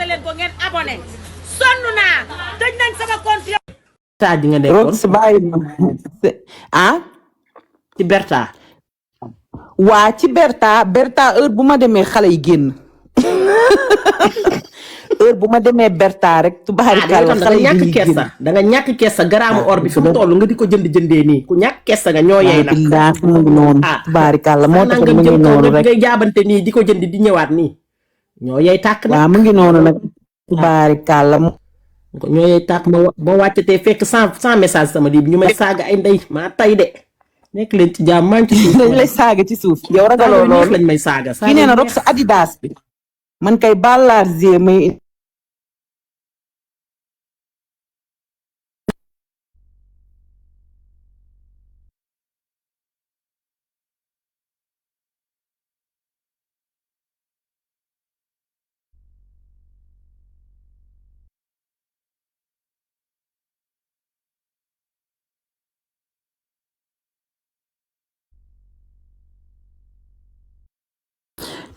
leen ko ngeen abonné sonn naa tëj nañ sama compte yow. Berta di nga nekkoon Rox bàyyi ma ah ci Berta. waa ci Berta heure bu ma demee xale yi génn heure bu ma demee Berta rek tubaarikàlla xale yi dañuy génn da nga ñàkk kersa garaamu or bi fi mu toll nga di ko jëndee nii ku ñàkk kersa nga ñoo yey nag. ndax mu ngi noonu tubaarikàlla moo tax mu ngi noonu rek ngay jaabante nii di ko jënd di ñëwaat nii ñoo yey tàkk nag. waaw mu ngi noonu nag tubaarikàlla ñoo yey tàkk ma wàccatee fekk sans message sama di ñu may saaga ay ndey maa tay de nekk leen ci jàmm maa ngi ci suuf dañ lay saaga ci suuf yow ragaloo loolu lañ may saaga kii nee na Rox sa Adidas bi man kay Balaar may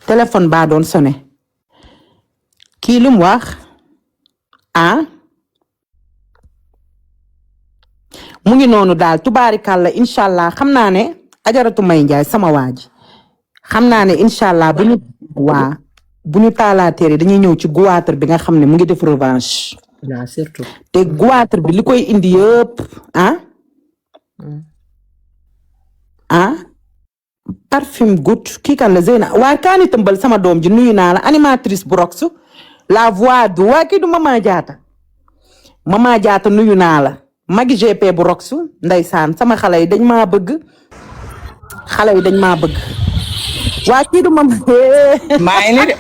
téléphone baa doon sonné kii lu mu wax mu ngi noonu daal tubaarikàlla incha allah xam naa ne ajaratu may njaay sama waa ji xam naa ne incha allah bu ñu taalaatee dañuy ñëw ci goitre bi nga xam ne mu ngi def revanche. surtout te goitre bi li koy indi yëpp parfum good kii kan la Zeyna waaye kaani tëmbal sama doom ji nuyu naa la animatrice bu Rox la voix du waa kii du Mama Diatta nuyu naa la magi GP bu Rox ndeysaan sama xale yi dañ maa bëgg waa kii du Mama maa ngi nii de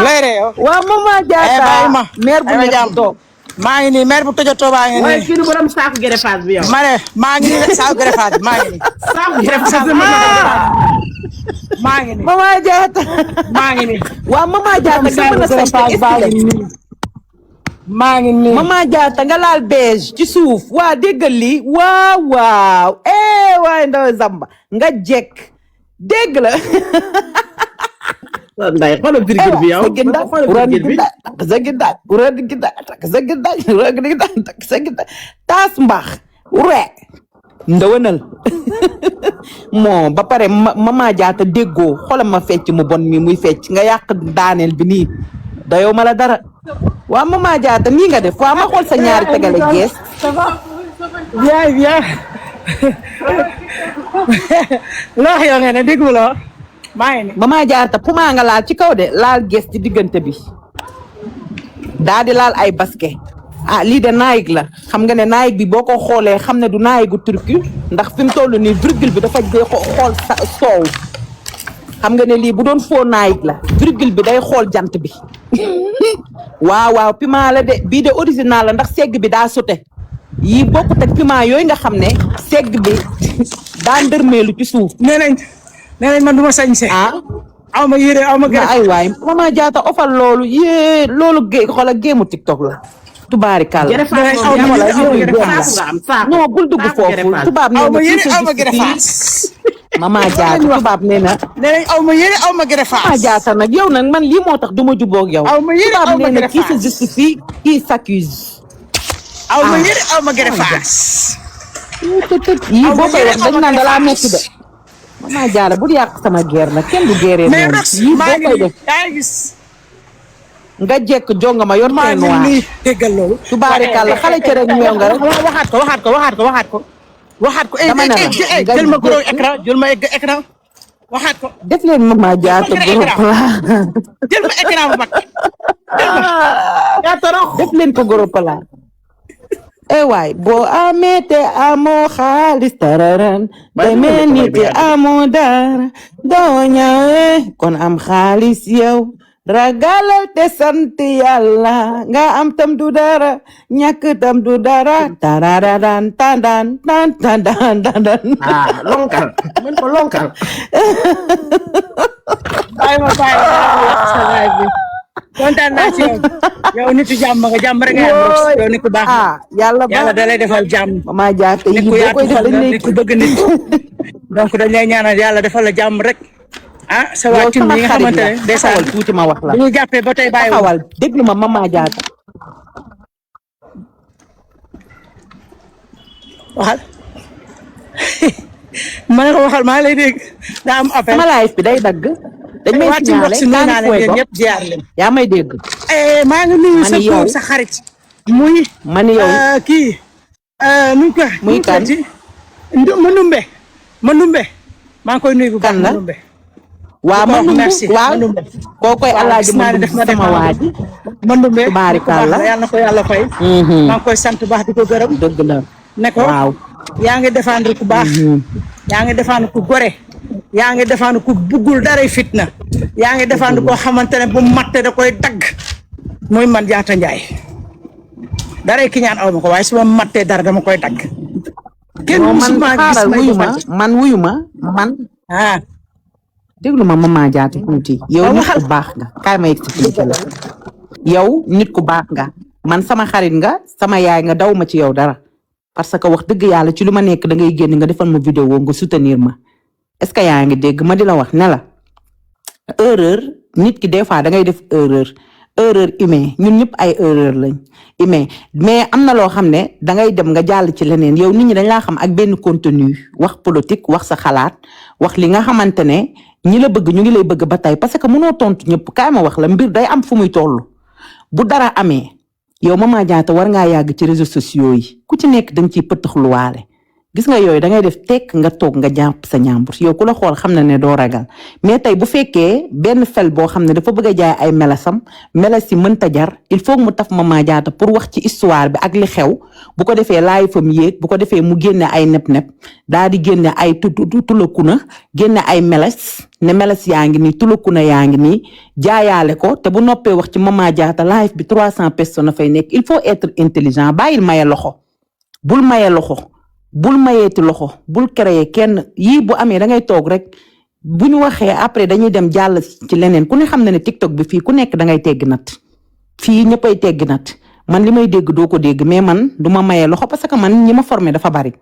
lay re yow waa Mama Diatta mère bu nekk toog maa ngi nii mère bu tojotoo baa ngi nii kii du borom saaku greffage bi yow ma ne maa ngi nii saaku greffage maa ngi nii saaku greffage maa ngi nii Mama Diatta maa ngi nii waa Mama Diatta nga mën a sañ maa ngi nii Mama Diatta nga laal beige ci suuf waa déggal lii waaw waaye ndaw Zamba nga jekk dégg la nday xoolal virgule bi yow taas mbaax rek ndawanal moo ba pare Mama Diatta déggoo xoolal ma fecc mu bon mi muy fecc nga yàq daaneel bi nii dayoo ma la dara waa Mama Diatta nii nga def waa ma xool sa ñaari tegale gees bien loo yow nga ne déggu loo maa ngi nii Mama Diatta puma nga laal ci kaw de laal gees ci diggante bi daa di laal ay basket lii de naayig la xam nga ne naayig bi boo ko xoolee xam ne du naayigu turki ndax fi mu toll nii virgule bi dafa xool soow xam nga ne lii bu doon foo naayig la virgule bi day xool jant bi waaw piment la de bii de original la ndax segg bi daa sote yii bokkut ak piment yooyu nga xam ne segg bi daa ndërmeelu ci suuf. nee nañ man du ma sañse aw ma yére aw ma gërëm ay waay Mama Diatta ofal loolu loolu xoolal géemu TikTok la. tubaarikàlla non bul dugg foofu tubaab nee na aw ma gërëfaas Mama Diatta tubaab nee na aw ma yére aw ma gërëfaas Mama Diatta nag yow nag man lii moo tax du ma jubóog yow aw ma yére aw ma tubaab nee na qui se justifie qui s'accuse aw ma yére aw ma gërëfaas yii boo koy wax dañ naan dalaa metti de Mama Diatta bul yàq sama geer nag kenn du geeree noonu yii boo koy def nga jekk jonga ma yor tey noir déggal loolu tubaarikàlla xale ca rek meew nga rek waxaat ko dama ne la jël ma gros écran waxaat ko def leen Mama Diatta gros plat jël ma écran bu mag def leen ko gros plat waay boo amee te amoo xaalis tararan demee ni te amoo dara doo ñëwee kon am xaalis yow ragalal te sant yàlla nga am tam du dara ñàkk tam du dara tarararan tandan tandan lonkal mën ko lonkal bàyyi kontaan naa ci yow nitu jàmm nga jàmm rek nga am yow nit ku baax yàlla da lay defal jàmm Mama Diatta yi boo koy def dañ lay nit ku bëgg nit donc dañ lay ñaanal yàlla defal la jàmm rek ah sa waa yow tim sama yi nga xarit xamante nga ne ndeysaan taxawal tuuti ma wax la bu ñu jàppee ba tey bàyyiwul taxawal déglu ma Mama Diatta waxal ma ne ko waxal maa lay dégg daa am appel sama live bi day dagg dañ may waa tim wax signalé si nuyu naa kaani leen yéen fuego ñëpp ziar leen yaa may dégg maa ngi nuyu ma sa ni yow góor sa xarit muy ma ni yow kii nuñ ko muy kan ma numbe maa ngi koy nuyu bu baax kan la ma numbe waaw di ko ma wax numbe merci waaw ma numbe koo koy waaw alaaji gis ma naa ne numbe def na sama waa ji ma numbe tubaarikàlla yàlla na ko yàlla fay maa ngi koy sant bu baax di ko gërëm dëgg la ne ko waaw yaa ngi défendre ku baax yaa ngi défendre ku gore yaa ngi défendre ku buggul daray fitna yaa ngi défendre koo xamante ne bu matte da koy dagg muy man Diatta Ndiaye daray ki ñaan aw ma ko waaye su ma mattee dara dama koy dagg kenn non man musuma gis xaaral may wuyu ma defante man wuyu ma man ah déglu ma Mama Diatta tuuti yow waaw nit waxal ku baax nga kaay ma expliqué la yow nit ku baax nga man sama xarit nga sama yaay nga daw ma ci yow dara parce que wax dëgg yàlla ci lu ma nekk da ngay génn nga defal ma vidéo nga soutenir ma est-ce que yaa ngi dégg ma di la wax ne la erreur nit ki des fois da ngay def erreur humain ñun ñëpp ay erreur lañ humain mais am na loo xam ne da ngay dem nga jàll ci leneen yow nit ñi dañ laa xam ak benn contenu wax politique wax sa xalaat wax li nga xamante ne ñi la bëgg ñu ngi lay bëgg ba tey parce que mënoo tontu ñëpp kaay ma wax la mbir day am fu muy toll bu dara amee yow Mama Diatta war ngaa yàgg ci réseaux sociaux yi ku ci nekk danga ciy pëttaxluwaale gis nga yooyu da ngay def tekk nga toog nga jàpp sa ñàmbur yow ku la xool xam na ne doo ragal mais tey bu fekkee benn fel boo xam ne dafa bëgg a jaay ay melasam melas yi mënta jar il faut mu taf Mama Diatta pour wax ci histoire bi ak li xew bu ko defee laay fam yéeg bu ko defee mu génne ay nep-nep daa di génne ay tulakuna génne ay melas ne melas yaa ngi nii tulakuna yaa ngi nii jaayaale ko te bu noppee wax ci Mama Diatta live bi 300 personnes fay nekk il faut être intelligent bàyyil maye loxo bul maye loxo bul mayeeti loxo bul créer kenn yii bu amee da ngay toog rek bu ñu waxee après dañuy dem jàll ci leneen ku ne xam na ne TikTok bi fii ku nekk da ngay tegg nat fii ñëppay tegg nat man li may dégg doo ko dégg mais man du ma mayee loxo parce que man ñi ma formé dafa bari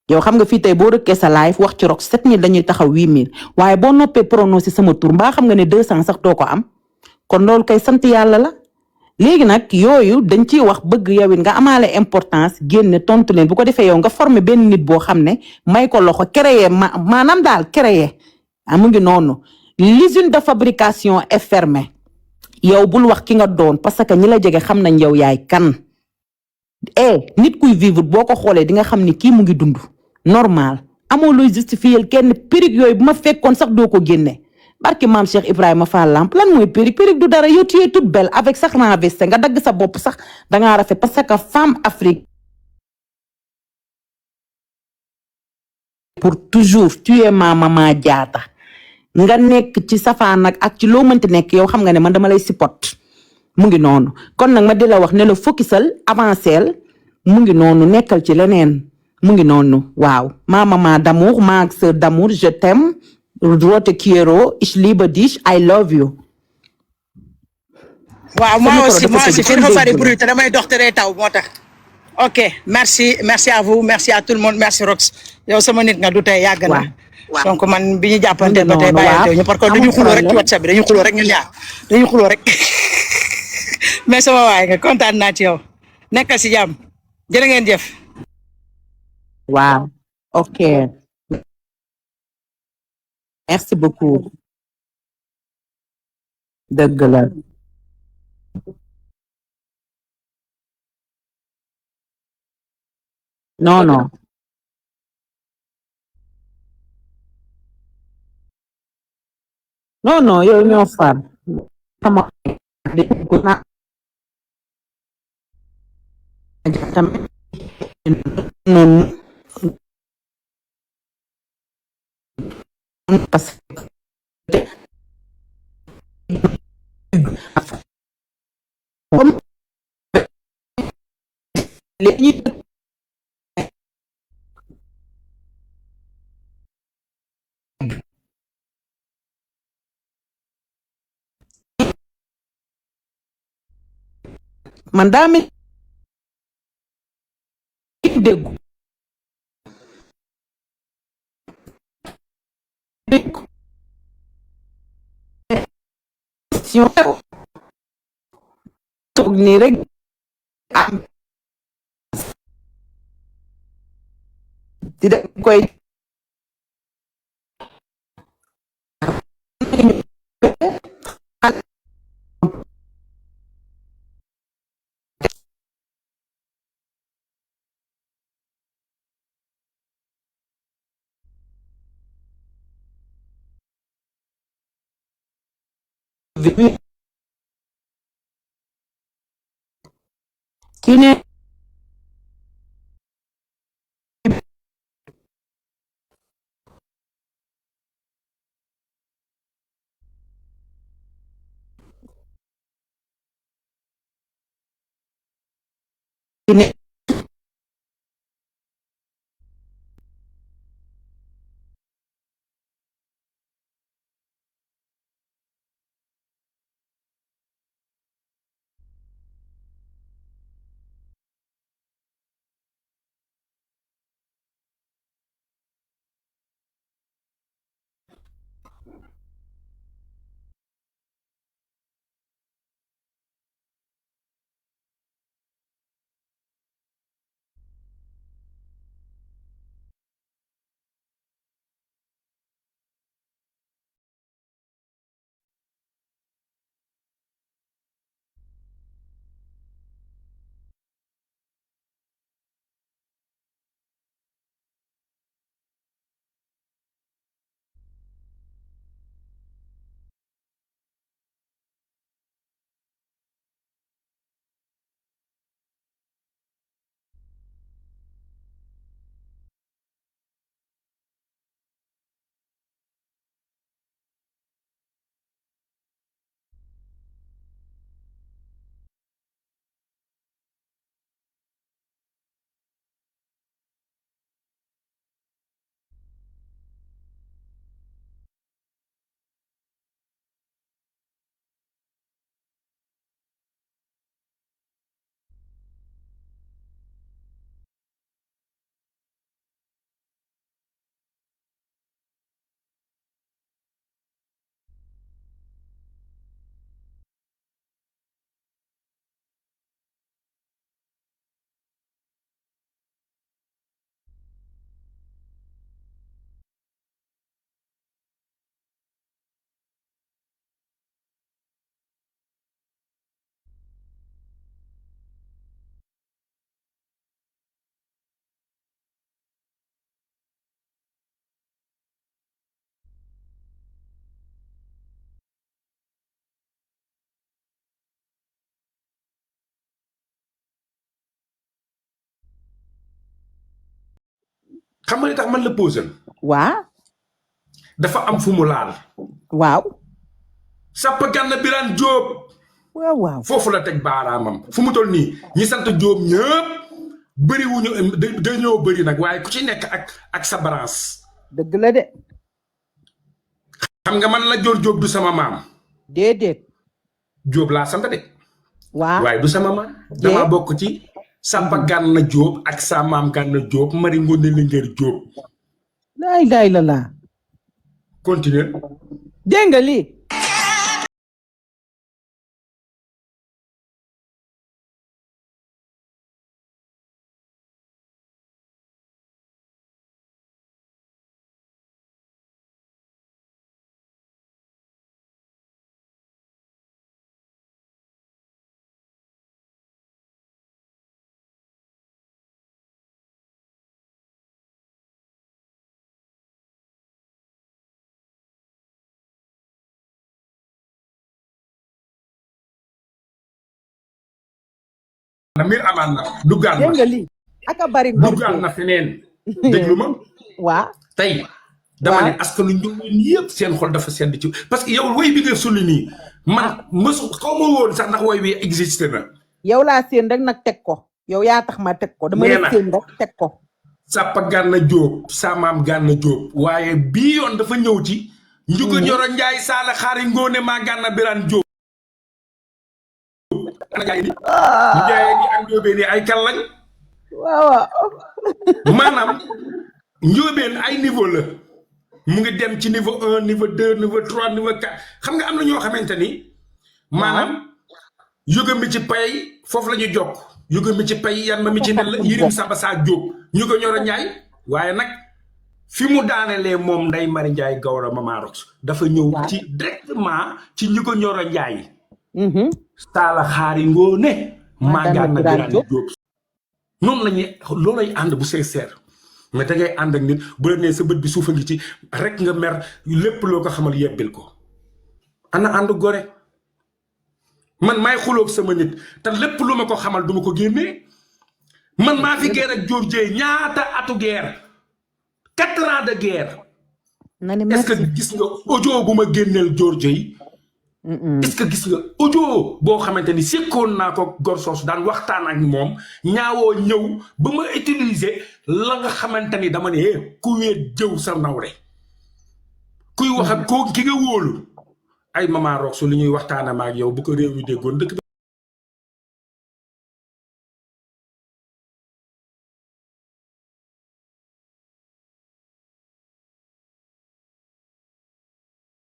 yow xam nga fii tey boo rëkkee sa live wax ci rok 7000 dañuy taxaw 8000 waaye boo noppee prononcé sama tur mbaa xam nga ne 200 sax doo ko am kon loolu kay sant yàlla la léegi nag yooyu dañ ciy wax bëgg yow it nga amaale importance génne tontu leen bu ko defee yow nga former benn nit boo xam ne may ko loxo créer maanaam daal créer mu ngi noonu l'usine de fabrication est fermée yow bul wax ki nga doon parce que ñi la jege xam nañ yow yaay kan nit kuy vivre boo ko xoolee di nga xam ni kii mu ngi dund normal amoo looy justifier kenn perruque yooyu bu ma fekkoon sax doo ko génne barki maam Cheikh Ibrahima Fall Lamp lan mooy perruque du dara yow tu es toute belle avec sax renversé nga dagg sa bopp sax dangaa rafet parce que femme Afrique pour toujours tu es ma Mama Diatta nga nekk ci safaan nag ak ci loo mënti nekk yow xam nga ne man dama lay support mu ngi noonu kon nag ma di la wax ne la focusal avancel mu ngi noonu nekkal ci leneen mu ngi noonu waaw ma maman d'amour ma sœur d'amour je t'aime Rote Quiero ich liebe dich I love you. waaw moi aussi fii dafa bari bruit te damay dox te day taw moo tax. ok merci à vous merci à tout le monde merci Rox yow sama nit nga du tey yàgg na. donc man bi ñu jàppante ba tey bàyyi ñu parce que dañu xuloo rek ci WhatsApp bi dañu xuloo rek ñun ñaar dañu xuloo rek mais sama waay nga kontaan naa ci yow nekkal si jàmm jërë ngeen jëf. waaw ok. merci beaucoup. dëgg la. non non. non non yow ñoo far. sama noonu parce que léegi man daa mel déggu attention toog nii rek am di dem koy kii ne xam nga li tax man la posé waa dafa am fu mu laal waaw Sapa Gana Birane Diop waaw waaw foofu la teg baaraamam fu mu toll nii ñi sant Diop ñëpp bëri wuñu dañoo bëri nag waaye ku ci nekk ak sa branche dëgg la de xam nga man la joor Diop du sama maam déedéet Diop laa sant de waaw waaye du sama maam dama bokk ci Sapa Gana Diop ak sa maam Gana Diop Mari Ngoné Linguère Diop laay la continuer dégg nga lii na mir amaan na duggaan dégg nga lii aka bari duggaan na feneen déglu ma waa tey dama ne askanu Njóobeen yëpp seen xol dafa sedd ci parce que yow woy bi nga sulli nii man mësu xaw ma woon sax ndax woy bi existé na yow laa seen rek nag teg ko yow yaa tax ma teg ko dama la seen rek teg ko Sapa Gana Diop sa maam Gana Diop waaye bii yoon dafa ñëw ci Njuga Ñoro Njaay Saala Xaari Ngoone maa Gana Birane Diop ana jaay ni jaay ni ak Njóobeen ay kan lañ waaw maanaam Njóobeen ay niveau la mu ngi dem ci niveau 1 niveau 2 niveau 3 niveau 4 xam nga am na ñoo xamante ni maanaam yuga mi ci pay foofu la ñu jokk yuga mi ci pay yan ma mi ci ne la Yirim Samba Sa Diop ñu ko ñoro Njaay waaye nag fi mu daanelee moom Ndeye Marie Ndiaye Gawra Mama Rox dafa ñëw ci directement ci ñu ko ñoro Njaay Saala Xaari Ngoone Maagaat na Birane Diop noonu la ñuy loolay ànd bu sincère mais da ngay ànd ak nit bu la nee sa bët bi suufa ngi ci rek nga mer lépp loo ko xamal yebbil ko ana ànd gore man maay xuloog sama nit te lépp lu ma ko xamal duma ko génnee man maa fi guerre ak Dior Dieye ñaata atu guerre 4 ans de guerre est-ce que gis nga audio bu ma génneel Dior Dieye est-ce que gis nga audio boo xamante ni sekkoon naa ko gor soosu daan waxtaan ak moom ñaawoo ñëw ba ma utiliser la nga xamante ni dama ne ku weet jëw sa nawle kuy wax ak koo ki nga wóolu ay Mama Rox li ñuy waxtaana ma ak yow bu ko réew mi déggoon dëkk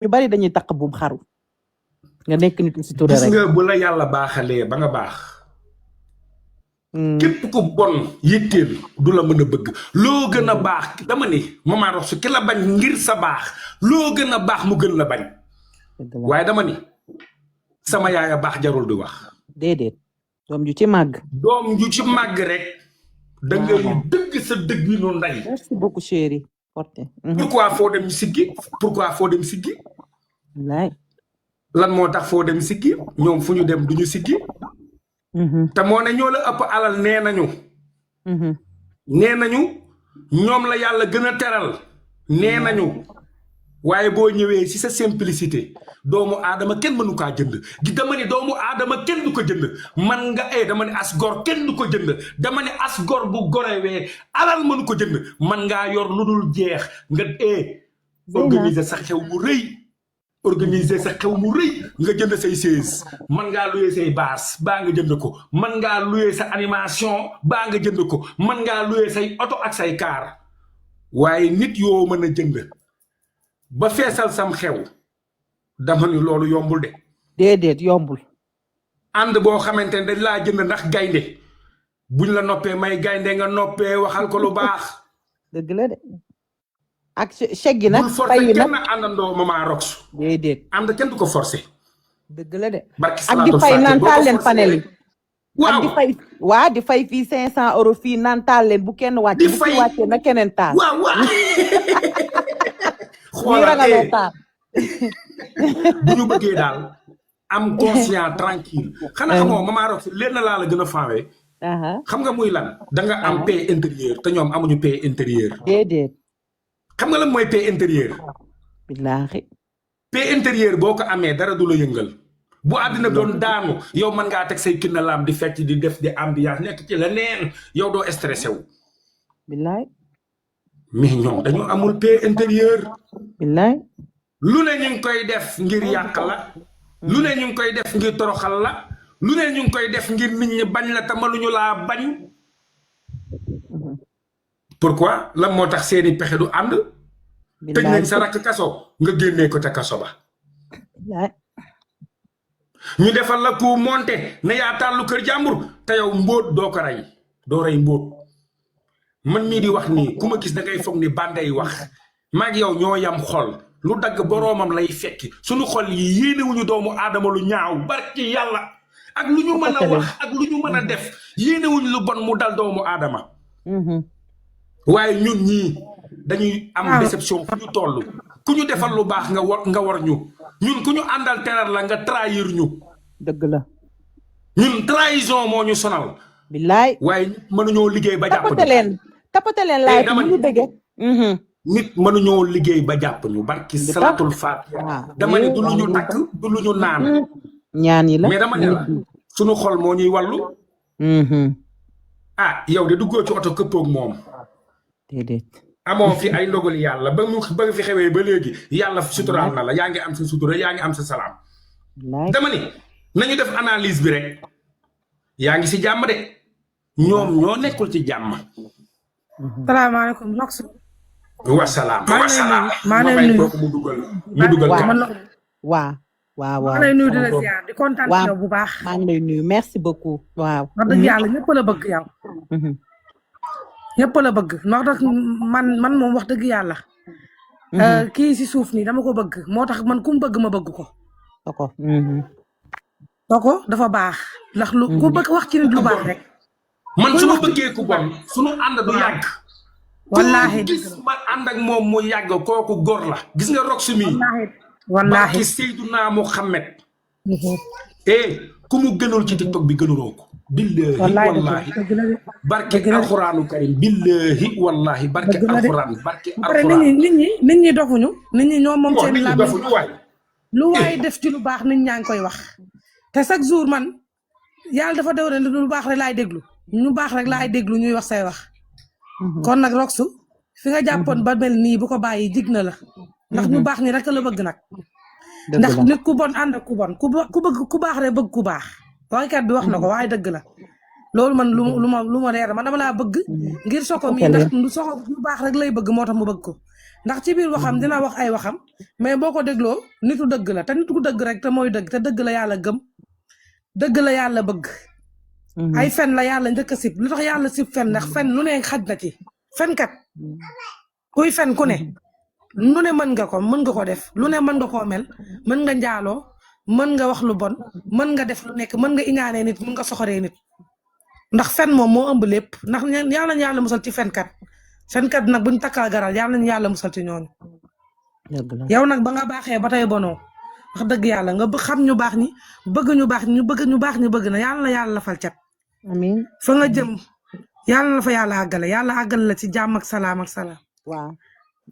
ñu bari dañuy takk buum xaru nga nekk nit ci tour rek gis nga bu la yàlla baaxalee ba nga baax képp ku bon yitteel du la mën a bëgg loo gën a baax dama ni Mama Rox ki la bañ ngir sa baax loo gën a baax mu gën la bañ waaye dama ni sama yaaya baax jarul di wax déedéet doom ju ci màgg doom ju ci màgg rek da ngay dëgg sa dëgg yi nu ndey merci beaucoup chéri porté pourquoi foo dem siggi pourquoi foo dem siggi wallaay lan moo tax foo dem siggi ñoom fu ñu dem duñu siggi te moo ne ñoo la ëpp alal nee nañu ñoom la yàlla gën a teral nee nañu waaye boo ñëwee ci sa simplicité doomu aadama kenn mënu kaa jënd gi dama ni doomu aadama kenn du ko jënd man nga dama ni as gor kenn du ko jënd dama ni as gor bu gorewee alal mënu ko jënd man ngaa yor lu dul jeex nga organiser sa xew mu rëy organiser sa xew mu rëy nga jënd say chaise man ngaa luyee say baas baa nga jënd ko man ngaa luyee sa animation baa nga jënd ko man ngaa luyee say oto ak say kaar waaye nit yoo mën a jënd ba feesal sam xew dama ni loolu yombul de déedéet yombul ànd boo xamante ne dañ laa jënd ndax gaynde buñ la noppee may gaynde nga noppee waxal ko lu baax dëgg la de ak chèque gi nag bul forcé kenn àndandoo Mama Rox déedéet ànd kenn du ko forcé dëgg la de barki ak di fay naan taal leen panel yi waaw di fay di fay fii 500 euros fii naan taal leen bu kenn wàcce bu fi wàccee na keneen taal waaw xoolal taal bu ñu bëggee daal am conscient tranquille xanaa xamoo Mama Rox leen na laa la gën a faawee xam nga muy lan da nga am paix intérieur te ñoom amuñu paix intérieur déedéet xam nga lan mooy paix intérieur billaahi paix intérieur boo ko amee dara du la yëngal bu àddina doon daanu yow mën ngaa teg say kinna laam di fecc di def di ambiance nekk ci la neen yow doo stressé wu billaahi mais ñoom dañoo amul paix intérieur billaahi lu ne ñu ngi koy def ngir yàq la lu ne ñu ngi koy def ngir toroxal la lu ne ñu ngi koy def ngir nit ñi bañ la te mënuñu laa bañ pourquoi lan moo tax seeni pexe du ànd tëj nañ sa rakk kaso nga génnee ko ca kaso ba ñu defal la ku monté ne yaa tàllu kër jàmbur te yow mbóot doo ko rey doo rey mbóot man mii di wax nii ku ma gis da ngay foog ni bànday wax maag yow ñoo yam xol lu dagg boroomam lay fekki suñu xol yi yéenewuñu doomu aadama lu ñaaw barki yàlla ak lu ñu mën a wax ak lu ñu mën a def yéenewuñu lu bon mu dal doomu aadama waaye ñun ñii dañuy am déception fu ñu toll ku ñu defal lu baax nga war ñu ñun ku ñu àndal teral la nga trahir ñu dëgg la ñun trahison moo ñu sonal billaay waaye nit mënuñoo liggéey ba jàpp tapate leen laay fi ñu bëgge nit mënuñoo liggéey ba jàpp ñu barki salatul faatiha dama ne du lu ñu takk du lu ñu naan ñaan yi la mais dama ne la suñu xol moo ñuy wàllu yow de duggoo ci oto këppoog moom déedéet amoo fi ay ndogali yàlla ba nga fi xewee ba léegi yàlla suturaal na la yaa ngi am sa sutura yaa ngi am sa salaam dama ni nañu def analyse bi rek yaa ngi si jàmm de ñoom ñoo nekkul ci jàmm salaamaaleykum Rox wasalaam maa ngi lay nuyu mu dugal waa waaw maa waaw ngi lay nuyu di la ziar di kontaan ci waaw yow bu baax. maa ngi lay nuyu merci beaucoup waaw wax dëgg yàlla ñëpp la bëgg yow. ñëpp la bëgg ndax tax man moom wax dëgg yàlla. kii si suuf nii dama ko bëgg moo tax man ku mu bëgg ma bëgg ko. Soko dafa baax ndax lu ku bëgg wax ci nit lu baax rek. man su ma bëggee ku bon sunu ànd du yàgg. wallaahi gis ma ànd ak moom mu yàgg kooku góor la gis nga Rox mi. wallaahi barki Seydina Muhammad. ku mu gënul ci TikTok bi gënuloo ko. billahi wallahi barke alxuraanu karim billahi wallahi barke alxuraan barke alxuraan. nit ñi dofuñu. nit ñi ñoo moom seen làmmiñ dofuñu waay. lu waay def ci lu baax nit ñaa ngi koy wax. te chaque jour man yàlla dafa dew ne lu baax rek laay déglu ñu baax rek laay déglu ñuy wax say wax. kon nag Rox fi nga jàppoon ba mel nii bu ko bàyyi jig na la. ndax ñu baax ni rek la bëgg nag. ndax nit ku bon ànd ak ku bon ku bëgg ku baax rek bëgg ku baax. waykat bi wax na ko waaye dëgg la. loolu man lu ma leer man dama laa bëgg. ngir Soko mii ndax Soko lu baax rek lay bëgg moo tax mu bëgg ko. ndax ci biir waxam dina wax ay waxam mais boo ko dégloo nitu dëgg la te nitu dëgg rek te mooy dëgg te dëgg la yàlla gëm. dëgg la yàlla bëgg. ay fen la yàlla njëkk a sib lu tax yàlla sib fen ndax fen lu ne xaj na ci. fenkat kuy fen ku ne. lu ne mën nga ko def lu ne mën nga koo mel mën nga njaaloo mën nga wax lu bon mën nga def lu nekk mën nga iñaanee nit mën nga soxoree nit. ndax fen moom moo ëmb lépp ndax yàlla nañu yàlla musal ci fenkat nag buñ takkal garal yàlla nañu yàlla musal ci ñooñu. yow nag ba nga baaxee ba tey bonoo wax dëgg yàlla nga xam ñu baax ñi bëgg ñu baax ñi bëgg na yàlla na yàlla fal cat. amiin fa nga jëm yàlla na fa yàlla àggale la ci jàmm ak salaam. waaw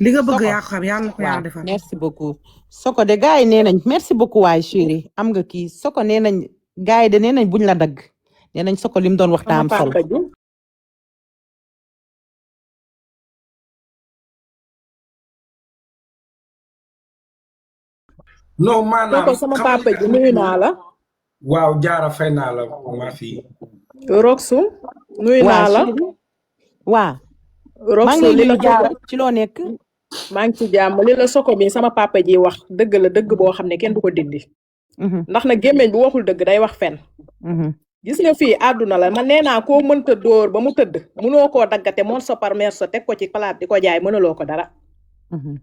li nga bëgg yaa ko xam yàlla na ko yàlla defal. merci beaucoup Soko de gars yi nee nañ merci beaucoup waay chéri am nga kii Soko nee nañ gars yi de nee nañ buñ la dagg nee nañ Soko lim doon waxtaan solo. non maanaam sama papa ji nuyu naa la. waaw jaara fay naa la maa fi. Rox nuyu naa la. waaw. Rox li la jaara ci loo nekk. maa ngi ci jàmm li la Soko mi sama papa ji wax dëgg la dëgg boo xam ne kenn du ko dindi. ndax na gémmeñ bu waxul dëgg day wax fen. gis nga fii àdduna la man nee naa koo mënta dóor ba mu tëdd mënoo koo daggate morceau par morceau teg ko ci palaat di ko jaay mënuloo ko dara.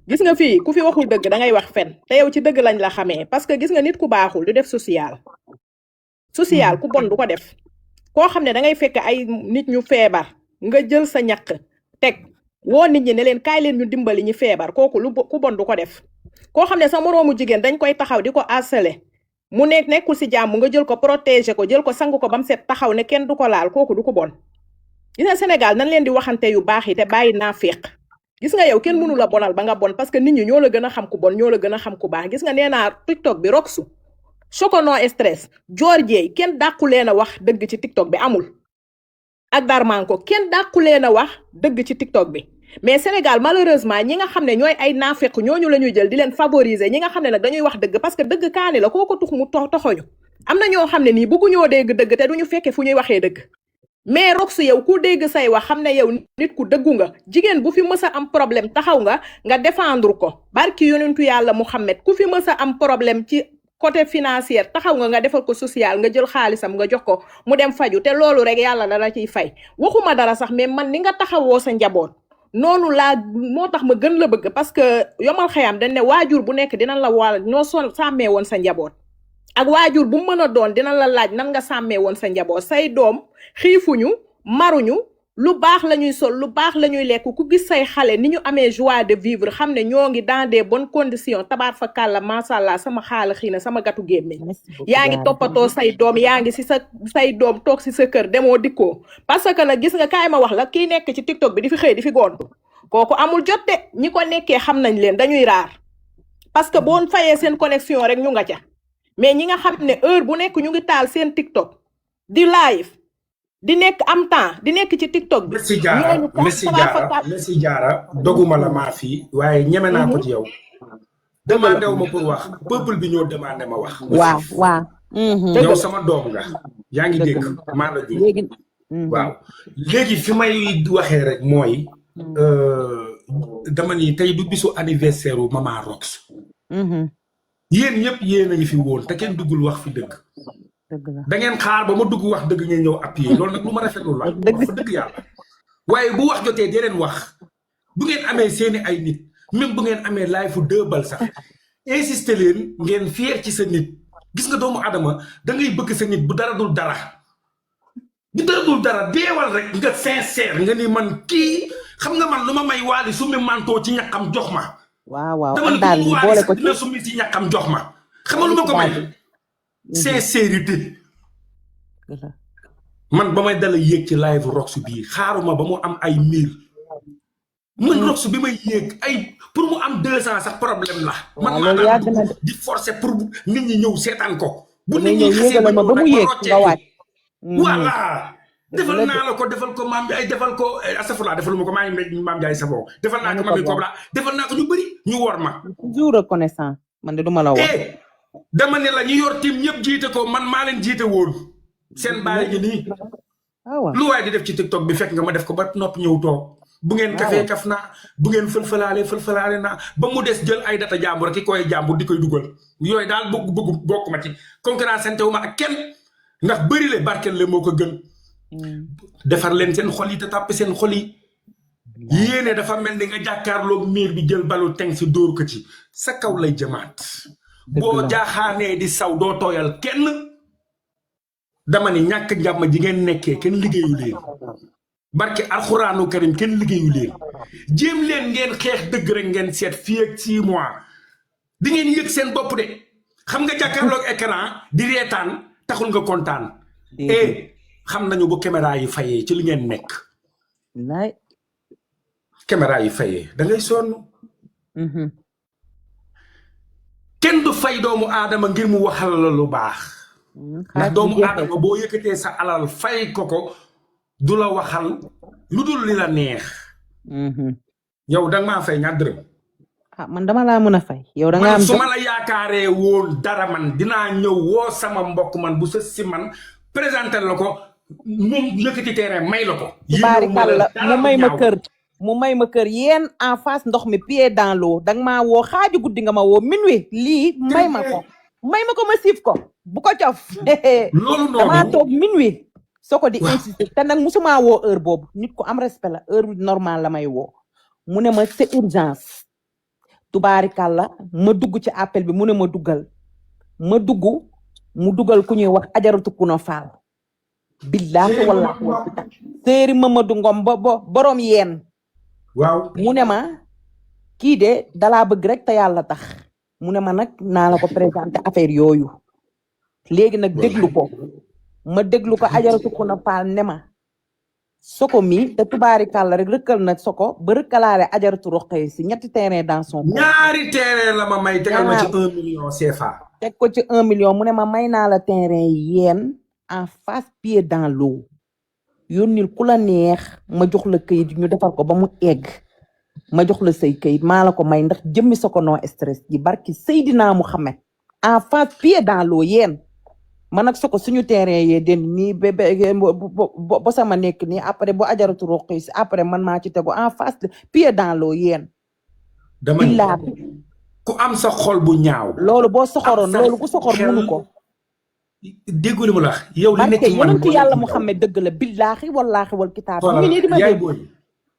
gis nga fii ku fi waxul dëgg da ngay wax fen te yow ci dëgg lañ la xamee parce que gis nga nit ku baaxul du def social. social ku bon du ko def. koo xam ne da ngay fekk ay nit ñu feebar nga jël sa ñaq teg woo nit ñi ne leen kaay leen ñu dimbali ñu feebar kooku ku bon du ko def. koo xam ne sa moroomu jigéen dañ koy taxaw di ko harceler mu nekkul si jàmm nga jël ko protéger ko jël ko sang ko ba mu set taxaw ne kenn du ko laal kooku du ko bon. gis nga Sénégal nañ leen di waxante yu baax yi te bàyyi naa féq. gis nga yow kenn mënu la bonal ba nga bon parce que nit ñi ñoo la gën a xam ku bon ñoo la gën a xam ku baax gis nga nee naa TikTok bi Rox Soko no stress Georgie kenn dàqu leen a wax dëgg ci TikTok bi amul. ak Darmanko kenn dàqu leen a wax dëgg ci TikTok bi mais Sénégal malheureusement ñi nga xam ne ñooy ay naafeq ñooñu la ñuy jël di leen favoriser ñi nga xam ne nag dañuy wax dëgg parce que dëgg kaani la koo ko tux mu toxoñu am na ñoo xam ne nii bëgguñoo dégg dëgg te duñu fekke fu ñuy waxee dëgg. mais Rox yow ku dégg say wax xam ne yow nit ku dëggu nga jigéen bu fi mës a am problème taxaw nga défendre ko barki yonentu yàlla Muhammad ku fi mës a am problème ci côté financier taxaw nga defal ko social nga jël xaalisam nga jox ko mu dem faju te loolu rek yàlla dala ciy fay waxuma dara sax mais man ni nga taxawoo sa njaboot noonu laa moo tax ma gën la bëgg parce que yomal xëyam dañ ne waajur bu nekk dinañ la wàll ñoo sàmmee woon sa njaboot ak waajur bu mën a doon dinañ la laaj nan nga sàmmee woon sa njaboot say doom xiifuñu maruñu lu baax la ñuy sol lu baax la ñuy lekk ku gis say xale ni ñu amee joie de vivre xam ne ñoo ngi dans des bonnes conditions tabaar fa kàlla macha allah sama xaala xii na sama gatu gémmiñ yaa ngi toppatoo say doom yaa ngi si say doom toog si sa kër demoo dikkoo parce que nag gis nga kaay ma wax la kii nekk ci TikTok bi di fi xëy di fi gontu kooku amul jot de ñi ko nekkee xam nañ leen dañuy raar parce que boo fayee seen connexion rek ñu nga ca mais ñi nga xam ne heure bu nekk ñu ngi taal seen TikTok di live di nekk am temps di nekk ci TikTok bi. Messi Diarra doguma la maa fii waaye ñeme naa ko ci yow. demandé wu ma pour wax peuple bi ñoo demandé ma wax. waaw. yow sama doom nga. yaa ngi dégg maa la jóg. waaw léegi fi may waxee rek mooy. dama ni tey du bisu anniversaire u Maman Rox. yéen ñëpp yéen a ngi fi woon te kenn duggul wax fi dëgg dëgg la da ngeen xaar ba ma dugg wax dëgg ngeen ñëw appuyer loolu nag lu ma rafetlu la wax dëgg yàlla waaye bu wax jotee dee leen wax bu ngeen amee seeni ay nit même bu ngeen amee laay fu 2 bal sax insister leen ngeen fier ci sa nit gis nga doomu adama da ngay bëgg sa nit bu dara dul dara bu dara dul dara deewal rek nga sincère nga ni man kii xam nga man lu ma may waali su mi mantoo ci ñaqam jox ma waaw dama daal ne li waali boole sax ko ci dina summi ci ñaqam jox ma xam nga lu ma ko may sincérité man ba may dala yéeg ci live rox bii xaaruma ba mu am ay mil man rox bi may yéeg ay pour mu am 200 sax problème la man loolu yàgg na de di forcer pour nit ñi ñëw seetaan ko bu nit ñëw ñi xasee yéegale ma ba mu yéeg nga waaj voilà defal naa la ko defal ko maam ay defal ko astafurlah defal ma ko maa ngi maam Ndiaye Savon defal naa ko maam yi Kobla defal naa ko ñu bëri ñu wor ma toujours reconnaissant man de duma la wax dama ne la ñu yor tim ñëpp jiite ko man maa leen jiite woon seen baay gi nii lu waay di def ci TikTok bi fekk nga ma def ko ba nopp ñëw toog bu ngeen kafee kaf naa bu ngeen fël-fëlaale naa ba mu des jël ay data jàmbur ki koy jàmbur di koy dugal yooyu daal bëgg bokk ma ci concurrence wu ma ak kenn ndax bëri le barkel le moo ko gën defar leen seen xol yi te tàpp seen xol yi yéene dafa mel ni nga jàkkaarloog miir bi jël balu teng si dóor ko ci sa kaw lay jëmaat boo jaaxaanee di saw doo tooyal kenn dama ni ñàkk njàmm ji ngeen nekkee kenn liggéeyu leen barke alxuraanu karim kenn liggéeyu leen jéem leen ngeen xeex dëgg rek ngeen seet fii ak 6 mois di ngeen yëg seen bopp de xam nga jàkkaarloog écran di reetaan taxul nga kontaan xam nañu bu caméra yi fayee ci li ngeen nekk caméra yi fayee da ngay sonn kenn du fay doomu aadama ngir mu waxal la lu baax ndax doomu aadama boo yëkkatee sa alal fay ko du la waxal lu dul li la neex yow danga maa fay ñaar dërëm man dama laa mën a fay yow da nga am su ma la yaakaaree woon dara man dinaa ñëw woo sama mbokk man bu sës si man présenté la ko moom yëkkati terrain may la ko baarikàlla mu may ma kër yéen en face ndox mi pied dans l'eau danga maa woo xaaju guddi nga ma woo minuit lii may ma ko ma siif ko bu ko cof loolu noonu damaa toog minuit soo ko di insister te nag musuma woo heure boobu nit ko am respect la heure normal la may woo mu ne ma c'est urgence tubaarikàlla ma dugg ci appel bi mu ne ma duggal mu dugal ku ñuy wax ajaratu Kuna Faal billaahi wallaahi séeri Mamadou Ngom ba borom yeen waaw mu ne ma kii de dalaa bëgg rek te yàlla tax mu ne ma nag naa la ko présenté affaire yooyu léegi nag déglu ko ma déglu ko ajaratu Kuna Faal ne ma soko mi te tubaarikàlla rek rëkkal na soko ba rëkkalaale ajaratu Roqee si ñetti terrain dans son ñaari terrain la ma may tegal ma ci 1 million CFA teg ko ci 1 million mu ne ma may naa la terrain yeen en face pied dans l'eau yónnil ku la neex ma jox la këyit ñu defar ko ba mu egg ma jox la say këyit maa la ko may ndax jëmmi Soko no stress ji barki Seydina Muhammad en face pied dans l'eau yeen man ak Soko suñu terrain yee den nii ba sama nekk nii après bu ajaratu roqi si après man maa ci tegu en face pied dans l'eau yeen dama ku am sa xol bu ñaaw loolu boo soxoroon loolu ku soxor mënu ko déggu li mu la wax yow li nekk man yonent yàlla Muhammad dëgg la billaahi wallaahi wal kitaab mi nii di ma yaay booy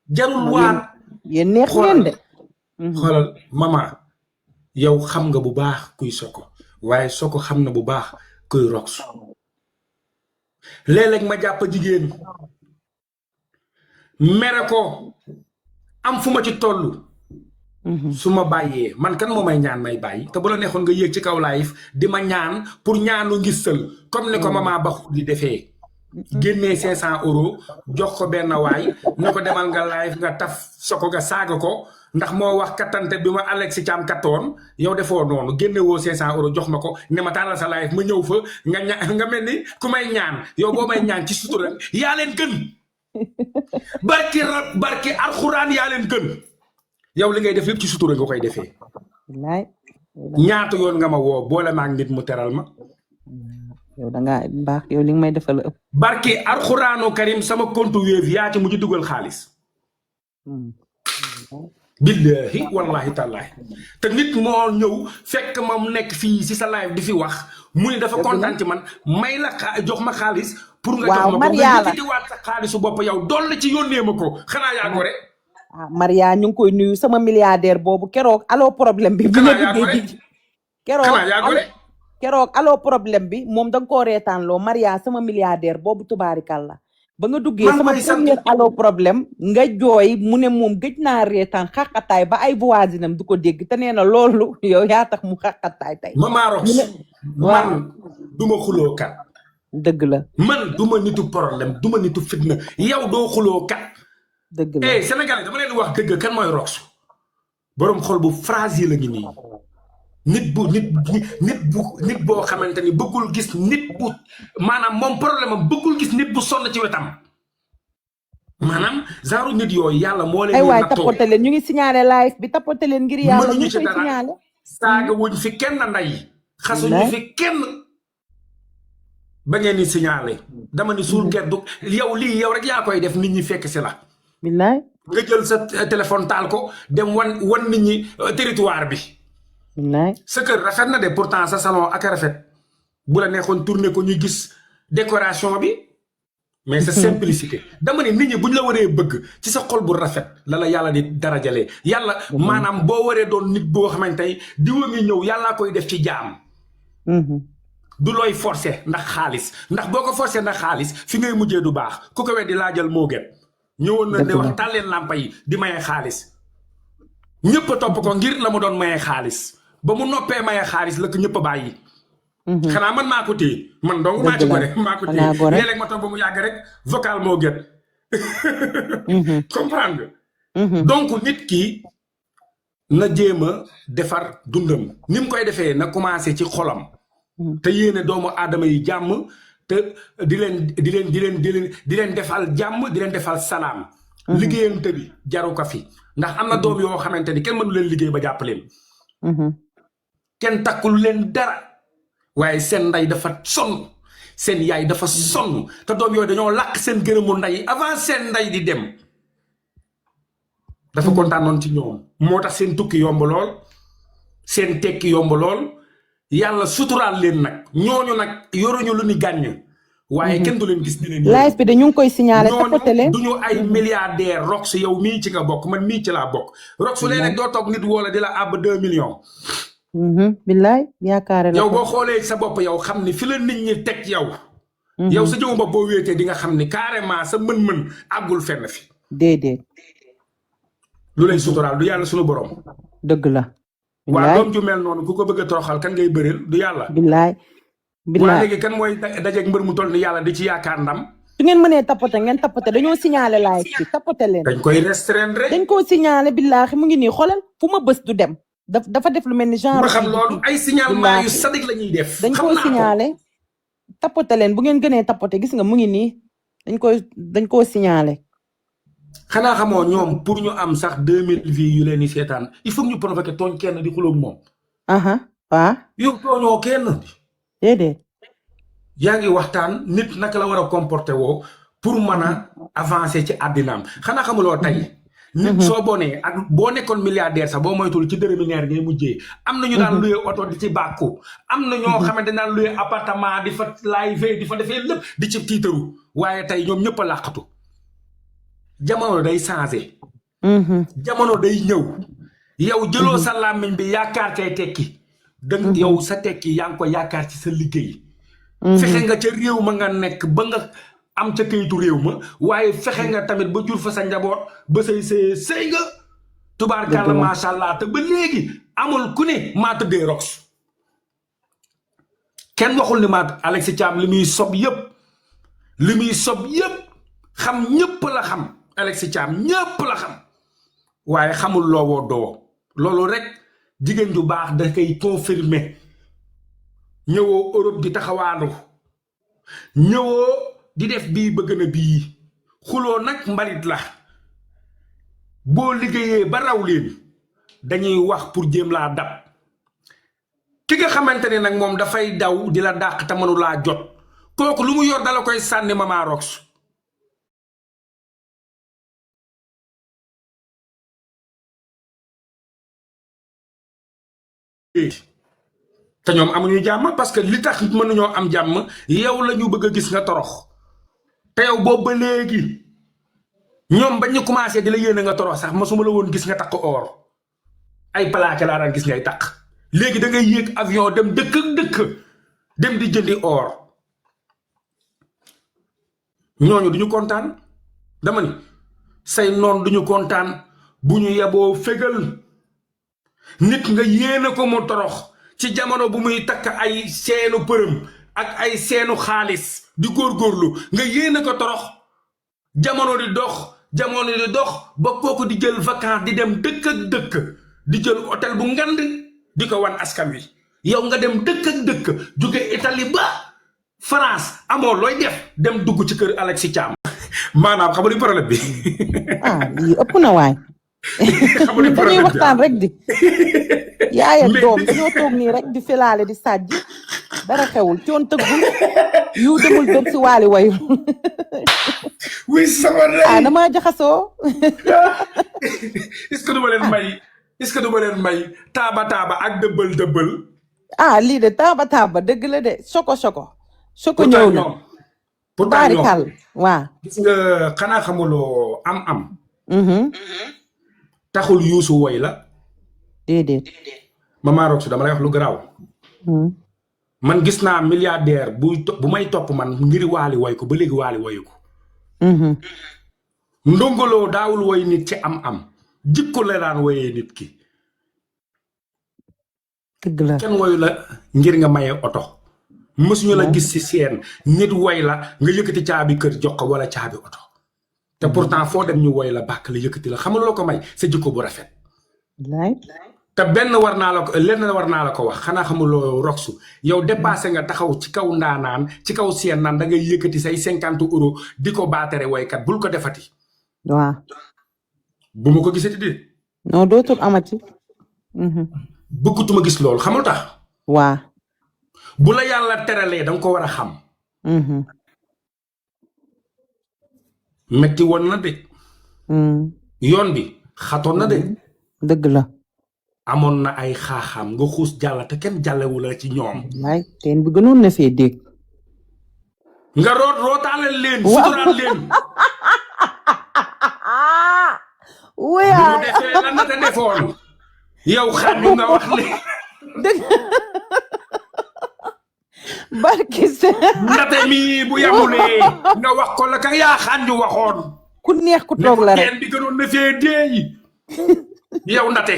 jarul waan yéen neex ngeen de xoolal mama yow xam nga bu baax kuy Soko waaye Soko xam na bu baax kuy Rox léeg-léeg ma jàpp jigéen mere ko am fu ma ci toll su ma bàyyee man kan moo may ñaan may bàyyi te bu la neexoon nga yéeg ci kaw live di ma ñaan pour ñaanu ngistal comme ni ko mama Baxu di defee génnee 500 euros jox ko benn waay ne ko demal nga live nga taf Soko nga saaga ko ndax moo wax kattante bi ma Alex Thiam kattoon yow defoo noonu génne woo 500 euros jox ma ko ne ma taalal sa live ma ñëw fa nga mel ni ku may ñaan yow boo may ñaan ci sutura yaa leen gën barki alxuraan yaa leen gën yow li ngay def lépp ci sutura nga koy defee ñaata yoon nga ma woo boole maag nit mu teral ma yow da nga baax yow li nga may defal ëpp barki alxuraanu karim sama compte Wave yaa ci mujj dugal xaalis billahi wallahi tallahi te nit moo ñëw fekk ma mu nekk fii si sa live di fi wax mu ne dafa kontaan ci man may la jox ma xaalis pour nga jox ma ko nga yëkkatiwaat sa xaalisu bopp yow dool la ci yónnee ma ko xanaa yaa gore Maria ñu ngi koy nuyu sama milliardaire boobu keroog allo problème bi keroog allo problème bi moom da nga koo reetaan loo Maria sama milliardaire boobu tubaarikàlla ba nga duggee sama premier allo problème nga jooy mu ne moom gëj naa reetaan xaqataay ba ay voisinam du ko dégg te nee na loolu yow yaa tax mu xaqataay tey Mama Rox man duma xuloo kat dëgg la man duma nitu problème duma nitu fitna yow doo xuloo kat dëgg la Sénégal dama leen wax dëgg kan mooy Rox borom xol bu fragile la ngi nii nit boo xamante ni bëggul gis nit bu maanaam moom problème am bëggul gis nit bu sonn ci wetam maanaam genre nit yooyu yàlla moo leen. ay waay tapote leen ñu ngi signalé live bi tapote leen ngir yàlla ñu koy signalé. saaga wuñ fi kenn nday xasuñu fi kenn ba ngeen ni signalé dama ni suul geddu yow lii yow rek yaa koy def nit ñi fekk si la. billaay nga jël sa téléphone taal ko dem wan nit ñi territoire bi. sa kër rafet na de pourtant sa salon ak rafet bu la neexoon tourner ko ñu gis décoration bi mais sa simplicité dama ne nit ñi buñ la waree bëgg ci sa xol bu rafet la la yàlla di darajalee yàlla maanaam boo waree doon nit boo xamante ni diwa ngi ñëw yàllaa koy def ci jaam du looy forcé ndax xaalis ndax boo ko forcé ndax xaalis fi ngay mujjee du baax ku ko weddi laajal moo gën ñëwoon na ne wax tàlleen lampa yi di maye xaalis ñëpp a topp ko ngir la mu doon maye xaalis ba mu noppee maye xaalis la ko ñëpp a bàyyi. xanaa man maa ko téye man dong maa ci gore maa ko téye léeg-léeg ma toog ba mu yàgg rek vocal moo gën. comprendre nga. donc nit ki na jéem a defar dundam ni mu koy defee na commencé ci xolam. te yéene doomu aadama yi jàmm te di leen defal jàmm di leen defal salaam. liggéeyante bi jaru ko fi ndax am na doom yoo xamante ni kenn mënu leen liggéey ba jàpp leen. kenn takkul leen dara waaye seen ndey dafa sonn seen yaay dafa sonn te doom yooyu dañoo làq seen gërëmu ndey avant seen ndey di dem dafa kontaanoon ci ñoom moo tax seen tukki yomb lool seen tekki yomb lool yàlla suturaal leen nag ñooñu nag yoruñu lu ni gàññ waaye kenn du leen gis di leen live bi de ñu ngi koy signalé tapote leen duñu ay milliardaire Rox yow mii ci nga bokk man mii ci laa bokk Rox su léeg-léeg doo toog nit woola di la àbb 2 millions billaay yaakaare la yow boo xoolee sa bopp yow xam ni fi la nit ñi teg yow yow sa jëmu bopp boo wéetee di nga xam ni carrément sa mën-mën àggul fenn fi déedéet lu lay suturaal du yàlla suñu borom dëgg la waa doom ju mel noonu ku ko bëgg a toroxal kan ngay bëreel du yàlla billaay waa léegi kan mooy dajeeg mbër mu toll ni yàlla di ci yaakaar ndam su ngeen mënee tapote ngeen tapote dañoo signalé live bi tapote leen dañ koy restreindre rek dañ koo signalé billaahi mu ngi nii xoolal fu ma bës du dem dafa def lu mel ni genre ma xam loolu ay signalement yu sadik la ñuy def dañ koo signalé tapote leen bu ngeen gënee tapote gis nga mu ngi nii dañ koo signalé xanaa xamoo ñoom pour ñu am sax 2000 vues yu leen di seetaan il faut ñu provoqué tooñ kenn di xuloog moom waaw yow tooñoo kenn déedéet yaa ngi waxtaan nit naka la war a comporté woo pour mën a avancer ci àddinaam xanaa xamuloo tey nit soo bonee ak boo nekkoon milliardaire sax boo moytul ci dërëmi neer ngay mujjee am na ñu daan luye oto di ci bàkku am na ñoo xamante daan luye appartement di fa live di fa defee lépp di ci tiitaru waaye tey ñoom ñëpp a làqatu jamono day changé jamono day ñëw yow jëloo sa làmmiñ bi yaakaar cay tekki dëng yow sa tekki yaa ngi ko yaakaar ci sa liggéey fexe nga ca réew ma nga nekk ba nga am ca kayitu réew ma waaye fexe nga tamit ba jur fa sa njaboot ba sëy nga tubaarkàlla macha allah te ba léegi amul ku ne maa tëddee Rox kenn waxul ni maa Alex Thiam li muy sob yëpp xam ñëpp la xam Alex Thiam ñëpp la xam waaye xamul loowoo doo loolu rek jigéen ju baax da koy confirmer ñëwoo Europe di taxawaanu ñëwoo di def bii bëgg na bii xuloo nag mbalit la boo liggéeyee ba raw leen dañuy wax pour jéem laa dab ki nga xamante ne nag moom dafay daw di la dàq te mënu laa jot kooku lu mu yor dala koy sànni Mama Rox te ñoom amuñu jàmm parce que li tax mënuñoo am jàmm yow la ñu bëgg a gis nga torox te yow boobu ba léegi ñoom bañ ñu commencé di la yéene nga torox sax masuma la woon gis nga takk or ay plaqué laa daan gis ngay takk léegi da ngay yéeg avion dem dëkk ak dëkk dem di jëndi or ñooñu duñu kontaan dama ni say noon duñu kontaan bu ñu yeboo fégal nit nga yéene ko mu torox ci jamono bu muy takk ay seenu përëm ak ay seenu xaalis di góorgóorlu nga yéene ko torox jamono di dox ba kooku di jël vacances di dem dëkk ak dëkk di jël hôtel bu ngand di ko wan askan wi yow nga dem dëkk ak dëkk jóge Italie ba France amoo looy def dem dugg ci kër Alexis Thiam maanaam xam nga li problème bi lii ëpp na waay dañuy waxtaan rek di yaay ak doom dañoo toog nii rek di filaale di sàjj dara xewul coon tëggul yu demul dem si waali wayu oui sama lay dama jaxasoo est-ce que du ma leen may taaba ak dëbbal lii de taaba dëgg la de soko ñëw na baarikal waa gis nga xanaa xamuloo am taxul yuusu woy la déedéet Mama Rox dama lay wax lu garaaw man gis naa milliardaire bu may topp man ngir waali woy ko ba léegi waali woyu ko ndongoloo daawul woy nit ci am jikko la daan woyee nit ki dëgg la kenn woyu la ngir nga maye oto mësuñu la gis ci seen nit woy la nga yëkkati caabi kër jox ko wala caabi oto te pourtant foo dem ñu woy la bàkk la yëkkati la xamul loo ko may sa jikko bu rafet te lenn war naa la ko wax xanaa xamuloo Rox yow dépassé nga taxaw ci kaw ndaanaan ci kaw seen naan da ngay yëkkati say 50 € di ko baatere woykat bul ko defati waaw bu ma ko gisati di non dootul amati bëggatuma gis loolu xamul tax waa bu la yàlla teralee danga ko war a xam metti woon na de yoon bi xatoon na de dëgg la amoon na ay xaaxaam nga xuus jàll te kenn jàllewu la ci ñoom waay teen bi gënoon na fee dégg nga rootaaleel leen suturaal leen wuyaa bu defee la na te defoon yow xanju nga wax li dëgg barki ndate mi bu yamulee nga wax ko la ka yaa xanju waxoon ku neex ku toog la rek teen bi gënoon na fee deey yow ndate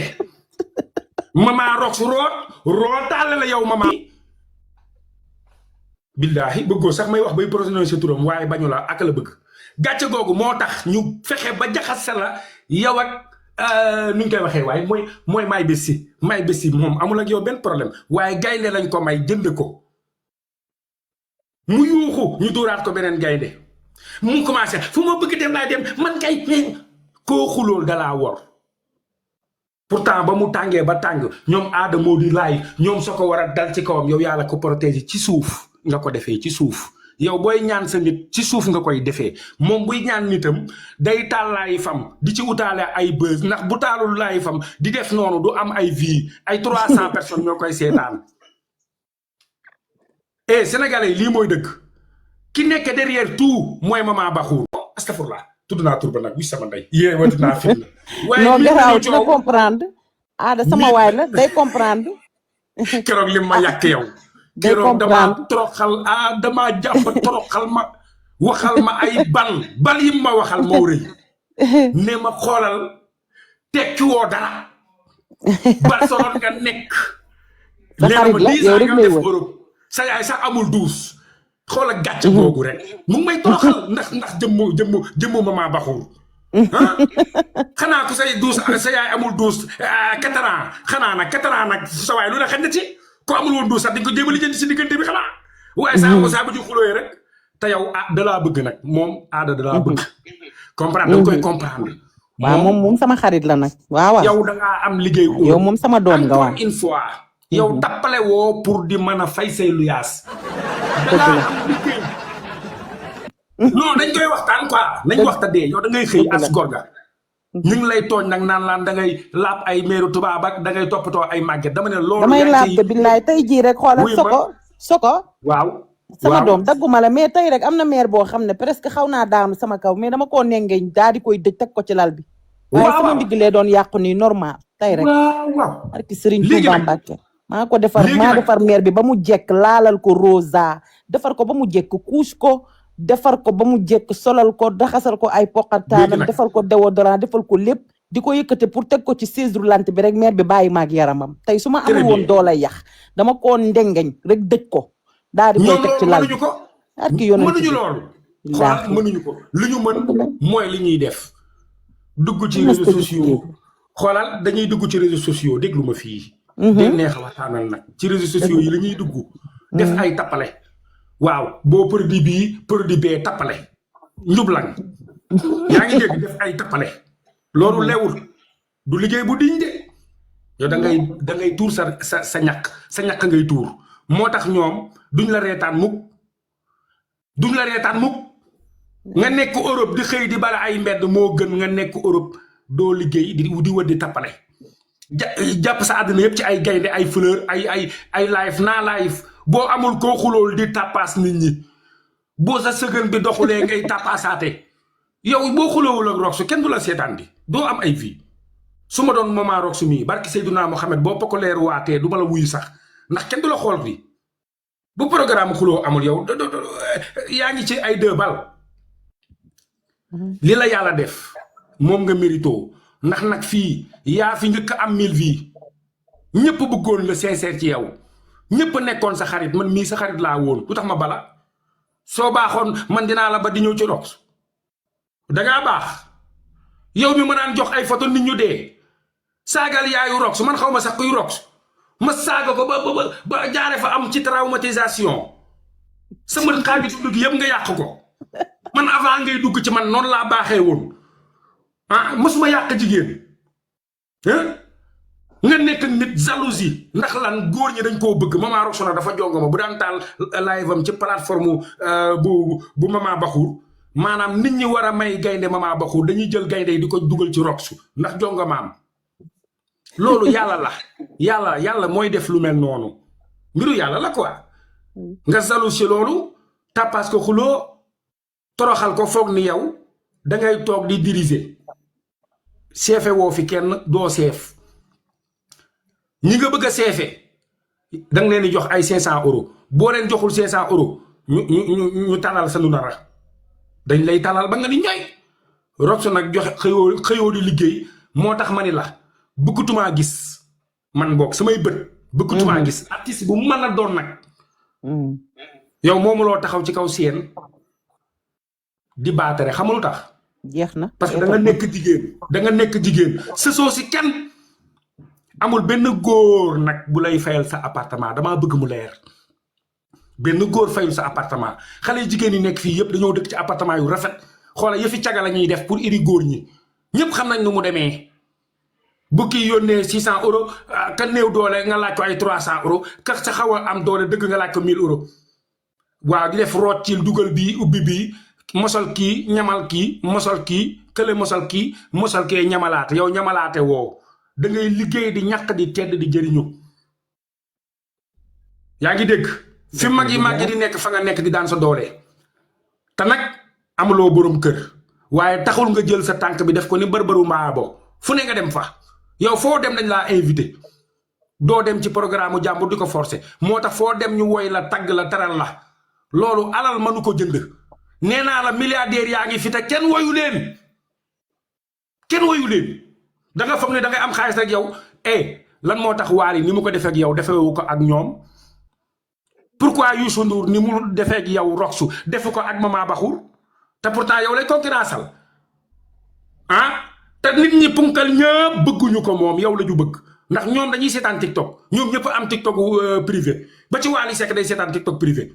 Mama Rox rootaale la yow mama billaahi bëggoo sax may wax bay prononcer turam waaye bañu la ak la bëgg gàcce googu moo tax ñu fexe ba jaxase la yow ak nu ñu koy waxee waaye mooy may bési moom amul ak yow benn problème waaye gaynde lañ ko may jënd ko mu yuuxu ñu dóoraat ko beneen gaynde mu commencé fu ma bëgg dem laay dem man kay koo xulool dalaa wor pourtant ba mu tàngee ba tàng ñoom aada moo di laay ñoom soo ko war a dal ci kawam yow yàlla ko protéger ci suuf nga ko defee ci suuf yow booy ñaan sa nit ci suuf nga koy defee moom buy ñaan nitam day taal laay fam di ci utaale ay buzz ndax bu taalul laay fam di def noonu du am ay vie ay 300 personnes ñoo koy seetaan sénégalais lii mooy dëgg ki nekk derrière tout mooy Mama Bakhour astafurlah tudd naa tur ba nag wi sama ndey yée wa dinaa fit la non garaaw dina comprendre aada sama waay la day comprendre keroog li ma yàq yow keroog dama toroxal dama jàpp toroxal ma waxal ma ay bal yi ma waxal moo rëy ne ma xoolal tekki woo dara Barcelone nga nekk sa xarit la yow rek lay wër sa yaay sax amul duus xoolal gàcce googu rek mu ngi may toroxal ndax jëmmu Mama Bakhour xanaa ko say duus sa yaay amul duus 4 ans xanaa nag 4 ans nag sa waay lu la xëy na ci ko amul woon duus sax di nga ko jéem a lijjanti si diggante bi xanaa waaye saa bu ci xulooyee rek te yow dalaa bëgg nag moom aada dalaa bëgg comprendre da nga koy comprendre waaw moom sama xarit la nag waaw yow da ngaa am liggéey yow moom sama doom nga waaw une fois yow tappale woo pour di mën a fay say luyaas dangaa am liggéey non dañ koy waxtaan quoi nañ waxta dee yow da ngay xëy as góor ga ñu ngi lay tooñ nag naan laan da ngay laab ay meeru tubaab ak da ngay toppatoo ay màgget dama ne loolu. damay laab de billaay tey jii rek xoolal soko waaw sama doom dagguma la mais tey rek am na maire boo xam ne presque xaw naa daanu sama kaw mais dama koo nengeñ daal di koy dëj teg ko ci lal bi. waaye sama ndigg lee doon yàqu nii normal tey rek. waaw barki Serigne Touba Mbacke maa ko defar maire bi ba mu jekk laalal ko rosa defar ko ba mu jekk couche ko defar ko ba mu jekk solal ko daxasal ko ay poqataanam defal ko déodorant defal ko lépp di ko yëkkate pour teg ko ci chaise roulante bi rek maire bi bàyyi maag yaramam tey su ma amul woon doolay yax dama koo ndengeñ rek dëj ko daal di koy teg ci lal mënuñu ko arki yonent mënuñu loolu xoolal mënuñu ko lu ñu mën mooy li ñuy def dugg ci réseaux sociaux xoolal dañuy dugg ci réseaux sociaux déglu ma fii dégg neex a waxtaanal nag ci réseaux sociaux yi la ñuy dugg def ay tappale waaw boo produit bii produit bee tappale njublang yaa ngi dégg def ay tappale loolu leewul du liggéey bu diñ de yow da ngay tuur sa ñàkk ngay tuur moo tax ñoom duñ la reetaan mukk nga nekk Europe di xëy di bala ay mbedd moo gën nga nekk Europe doo liggéey di wër di tappale jàpp sa àddina yëpp ci ay gaynde ay fleur ay live naa live boo amul koo xulool di tappaas nit ñi boo sa sëgën bi doxulee ngay tappaasaate yow boo xuloowul ak Rox kenn du la seetaan di doo am ay vie su ma doon moment Rox mii barki Seydina Mohamed boo populaire waatee du ma la wuyu sax ndax kenn du la xool bi bu programme xuloo amul yow yaa ngi ci ay 2 bal li la yàlla def moom nga mérito ndax nag fii yaa fi njëkk am 1000 vies ñëpp bëggoon la sincère ci yow ñëpp nekkoon sa xarit man mii sa xarit laa woon lu tax ma bala soo baaxoon man dinaa la ba di ñëw ci Rox dangaa baax yow mi ma naan jox ay photo nit ñu dee saagal yaayu Rox man xaw ma sax kuy Rox ma saaga ko ba jaare fa am ci traumatisation sama xaaju dugg yëpp nga yàq ko man avant ngay dugg ci man noonu laa baaxee woon mosuma yàq jigéen nga nekk nit jalousie ndax lan góor ñi dañ koo bëgg Mama Rox na dafa jongoma bu daan taal live am ci plateforme bu Mama Bakhour maanaam nit ñi war a may gaynde Mama Bakhour dañuy jël gaynde yi di ko dugal ci Rox ndax jongomaam loolu yàlla mooy def lu mel noonu mbiru yàlla la quoi nga jalousie loolu tappaas ko xuloo toroxal ko foog ni yow dangay toog di diriger seefe woo fi kenn doo seef ñi nga bëgg a seefe danga leen di jox ay 500 euros boo leen joxul 500 euros ñu talal sa nu dara dañ lay talal ba nga ni ñooy Rox nag joxe xëyoo di liggéey moo tax ma ni la bëggatumaa gis man boog samay bët bëggatumaa gis artiste bu mën a doon nag yow moomu loo taxaw ci kaw seen di baatare xamalu tax jeex na parce que da nga nekk jigéen sësoo si kenn amul benn góor nag bu lay fayal sa appartement damaa bëgg mu leer benn góor fayul sa appartement xale jigéen yi nekk fii yëpp dañoo dëkk ci appartement yu rafet xoola yëfi caga la ñuy def pour iri góor ñi ñëpp xam nañ nu mu demee bu kii yónnee 600 euros ka néew doole nga laaj ko ay 300 euros ka sa xaw a am doole dëgg nga laaj ko 1000 euros waaw di def root ci dugal bii ubbi bii mosal kii ñamal kii mosal kii kële mosal kii mosal kee ñamalaate yow ñamalaate woo da ngay liggéey di ñàkk di tedd di jëriñu yaa ngi dégg fi mag yi màgg di nekk fa nga nekk di daan sa doole te nag amuloo borom kër waaye taxul nga jël sa tànk bi def ko ni bërëru mbaabo fu ne nga dem fa yow foo dem dañ laa invité doo dem ci programme jàmbur di ko forcer moo tax foo dem ñu woy la tagg la teral la loolu alal mënu ko jënd nee naa la milliardaire yaa ngi fi te kenn woyu leen da nga foog ne da ngay am xaalis rek yow lan moo tax Wally ni mu ko defee ak yow defewu ko ak ñoom pourquoi Youssou Ndour ni mu defee ak yow Rox defu ko ak Mama Bakhour te pourtant yow lay concurrenceal te nit ñi punkal ñëpp bëgguñu ko moom yow la ñu bëgg ndax ñoom dañuy seetaan TikTok ñoom ñëpp am TikTok privé ba ci Wally Seck day seetaan TikTok privé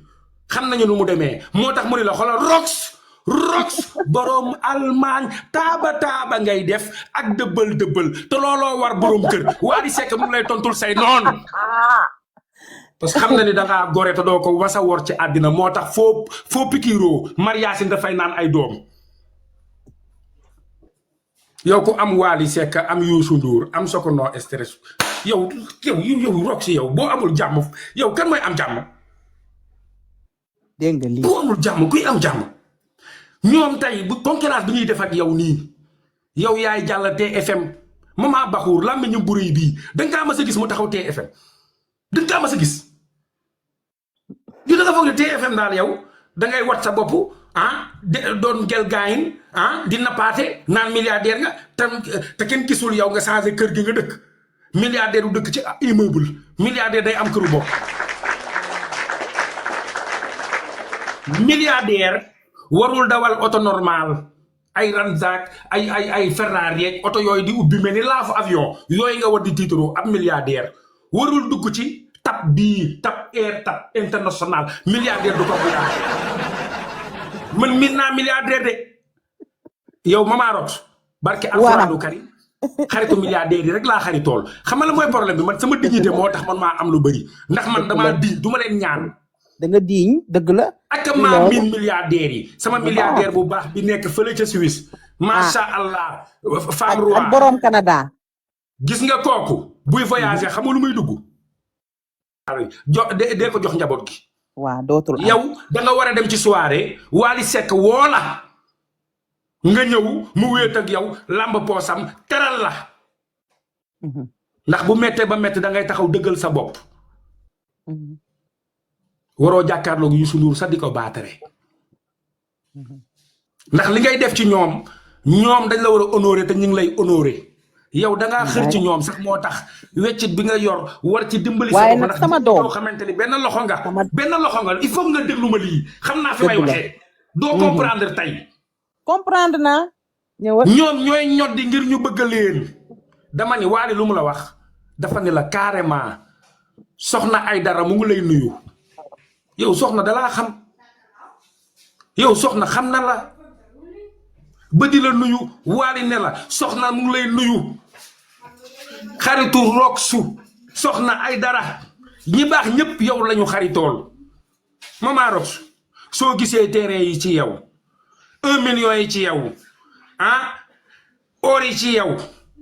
xam nañu nu mu demee moo tax mu ne la xoolal Rox borom Allemagne taaba ngay def ak dëbbal te looloo war borom kër Wally Seck mu lay tontul say noonu parce que xam na ni da ngaa gore te doo ko wasa wor ci àddina moo tax foo pikiiroo Mariasin dafay naan ay doom yow ku am Wally Seck am Youssou Ndour am Sokono stress yow Rox yow boo amul jàmm yow kan mooy am jàmm. dégg nga lii boo amul jàmm kuy am jàmm. ñoom tey bu concurrence bi ñuy def ak yow nii yow yaay jàll TFM Mama Bakhour làmmiñu buri bii da nga kaa mas a gis mu taxaw TFM da nga kaa mas a gis. yu da nga foog ne TFM daal yow da ngay wat sa bopp doon gel gaayin di nappaate naan milliardaire nga te kenn gisul yow nga changé kër gi nga dëkk milliardaire du dëkk ci immeuble milliardaire day am këru bopp. milliardaire warul dawal oto normal ay Ranzac ay Ferrari yeeg oto yooyu di ubbi mel ni laafu avion yooyu nga war di tiitaroo ab milliardaire warul dugg ci TAP bii TAP Air TAP international milliardaire du ko bu man min naa milliardaire de yow Mama Rox barke alxuraanu karim xaritu milliardaire yi rek laa xaritool xam nga la mooy problème bi man sama dignité moo tax man maa am lu bëri ndax man damaa di du ma leen ñaan. da nga diiñ dëgg la. ak maa miin milliardaire yi sama milliardaire bu baax bi nekk fële ca Suisse. macha allah. femme roi ak borom Canada. gis nga kooku buy voyager xam nga lu muy dugg. dee ko jox njaboot gi. waaw dootul am yow da nga war a dem ci soirée Wally Seck woo la nga ñëw mu wéet ak yow lamb poosam teral la. ndax bu méttee ba métti da ngay taxaw dëggal sa bopp. waroo jàkkaarloog Youssou Ndour sax di ko baatare. ndax li ngay def ci ñoom dañ la war a honorer te ñu ngi lay honorer. yow da ngaa xër ci ñoom sax moo tax weccit bi nga yor war ci dimbali. waaye nag sama doom yoo xamante ni benn loxo nga il faut nga déglu ma lii xam naa fi may waxee. doo comprendre tey. comprendre naa. ñoom ñooy ñoddi ngir ñu bëgg leen. dama ni Wally lu mu la wax dafa ni la carrément soxna Aïdara mu ngi lay nuyu. yow soxna dalaa xam. yow soxna xam na la. ba di la nuyu Wally ne la soxna mu ngi lay nuyu. xaritu Roxu soxna Aïdara ñi baax ñëpp yow lañu xaritool. Mama Rox soo gisee terrain yi ci yow 1 million yi ci yow or yi ci yow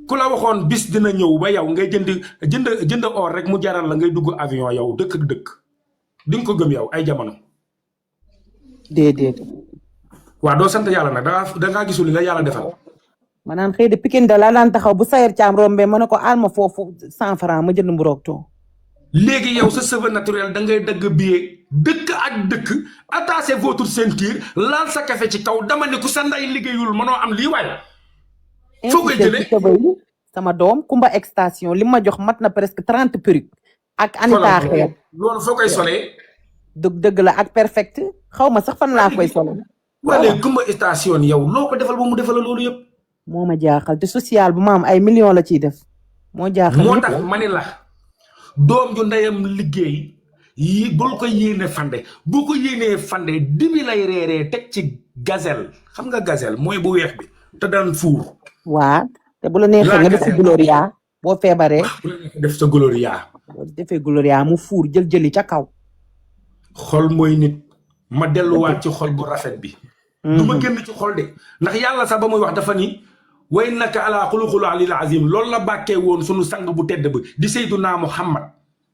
ku la waxoon bis dina ñëw ba yow ngay jënd or rek mu jaral la ngay dugg avion yow dëkk ak dëkk di nga ko gëm yow ay jamono. déedéet. waaw doo sant yàlla nag dangaa gisul li la yàlla defal. maanaam xëy de Pikine da laa daan taxaw bu Sayer Thiam rombé ma ne ko aal ma foofu 100 francs ma jënd mburoog too. léegi yow sa cheveu naturel da ngay dagg billet dëkk ak dëkk attaché votre ceinture laal sa café ci kaw dama ne ku sa nday liggéeyul mënoo am lii waay. foo koy jëlee sama doom Kumba extension li ma jox mat na presque 30 perruques. ak Anita xeer loolu foo koy solee. dëgg la ak perfect xaw ma sax fan laa koy solo. waaw léegi Kumba station yow loo ko defal ba mu defal loolu yëpp. moo ma jaaxal te social bu ma am ay millions la ciy def. moo jaaxal moo tax ma ne la doom ju ndeyam liggéey yi bul ko yéene fande boo ko yéenee fande dibi lay reeree teg ci gazelle xam nga gazelle mooy bu weex bi te daan fuur. waa te bu la neexee nga def ci gloria boo feebaree. def sa gloria. boo defee gloria mu fuur jëli ca kaw. xol mooy nit ma delluwaat ci xol bu rafet bi. du ma génn ci xol de ndax yàlla sax ba muy wax dafa ni wa innaka ala xuluqul alil azim loolu la bàkkee woon sunu sang bu tedd bi di Seyduna Muhammad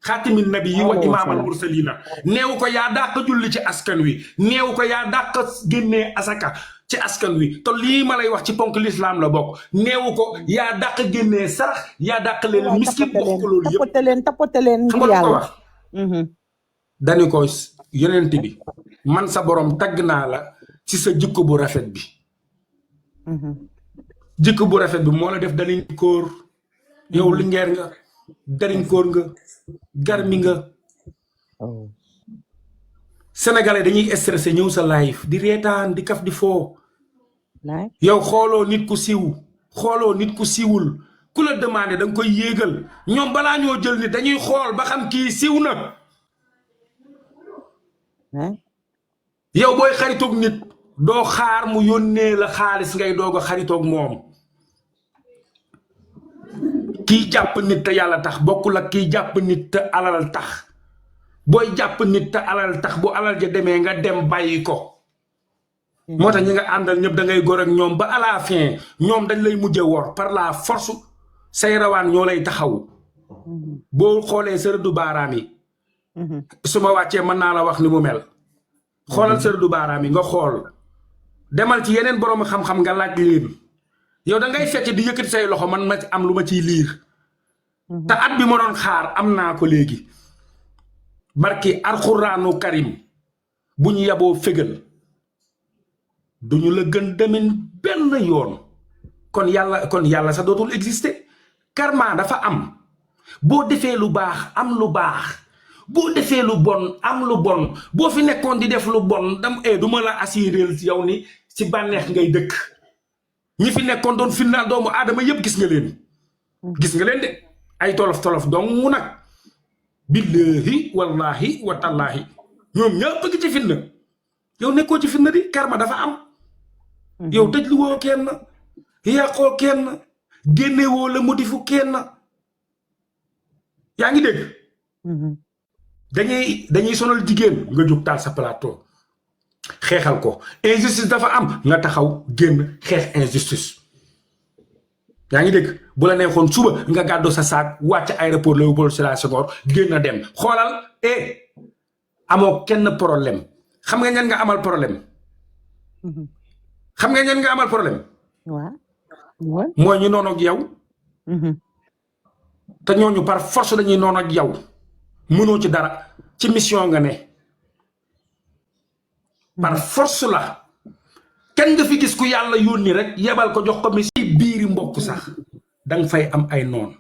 xaatimin nabiyyi wa imaamal mursalina neewu ko yaa dàq julli ci askan wi neewu ko yaa dàq génnee asaka ci askan wi te lii ma lay wax ci ponk l'islam la bokk neewu ko yaa dàq génnee sarax yaa dàq leen miskin wax ko loolu yëpp tapote leen xam nga ko wax dani ko yonent bi man sa borom tagg naa la ci sa jikko bu rafet bi jikko bu rafet bi moo la def daniñ kóor yow lingeer nga dariñ kóor nga garmi nga sénégalais dañuy stressé ñëw sa live di reetaan di kaf di foo yow xooloo nit ku siiw xooloo nit ku siiwul ku la demandé da nga koy yéegal ñoom balaa ñoo jël nit dañuy xool ba xam kii siiw na yow booy xaritoog nit doo xaar mu yónnee la xaalis ngay doog a xaritoog moom kii jàpp nit te yàlla tax bokkul ak kii jàpp nit te alal tax booy jàpp nit te alal tax bu alal ja demee nga dem bàyyi ko moo tax ñi nga àndal ñëpp da ngay góor ak ñoom ba à la fin ñoom dañ lay mujje wor par la force say rawaan ñoo lay taxaw boo xoolee sa rëddu baaraam yi su ma wàccee mën naa la wax ni mu mel xoolal sa rëddu baaraam yi nga xool demal ci yeneen borom xam-xam nga laaj leen yow da ngay fecc di yëkkati say loxo man ma am lu ma ciy liir te at bi ma doon xaar am naa ko léegi barki alxuraanu karim bu ñu yaboo fégal duñu la gën demin benn yoon kon yàlla sa dootul exister karma dafa am boo defee lu baax am lu baax boo defee lu bon am lu bon boo fi nekkoon di def lu bon du ma la assuré yow ni ci bànneex ngay dëkk ñi fi nekkoon doon finnaal doomu aadama yëpp gis nga leen de ay tolof donc mu nag billahi wallahi wa tallahi ñoom ñëpp bëgg ci finna yow nekkoo ci finna di karma dafa am yow tëj lu woo kenn yàqoo kenn génnewoo la modifu kenn yaa ngi dégg dañuy sonal jigéen nga jóg taal sa plateau xeexal ko injustice dafa am nga taxaw génn xeex injustice yaa ngi dégg bu la neexoon suba nga gàddu sa saak wàcc aéroport Léopold Sédar Senghor génn dem xoolal amoo kenn problème xam nga ñan nga amal problème waaw mooy ñu noonu ak yow te ñooñu par force dañuy noonu ak yow mënoo ci dara ci mission nga ne par force la kenn nga fi gis ku yàlla yónni rek yebal ko jox ko mission biiri mbokk sax danga fay am ay noon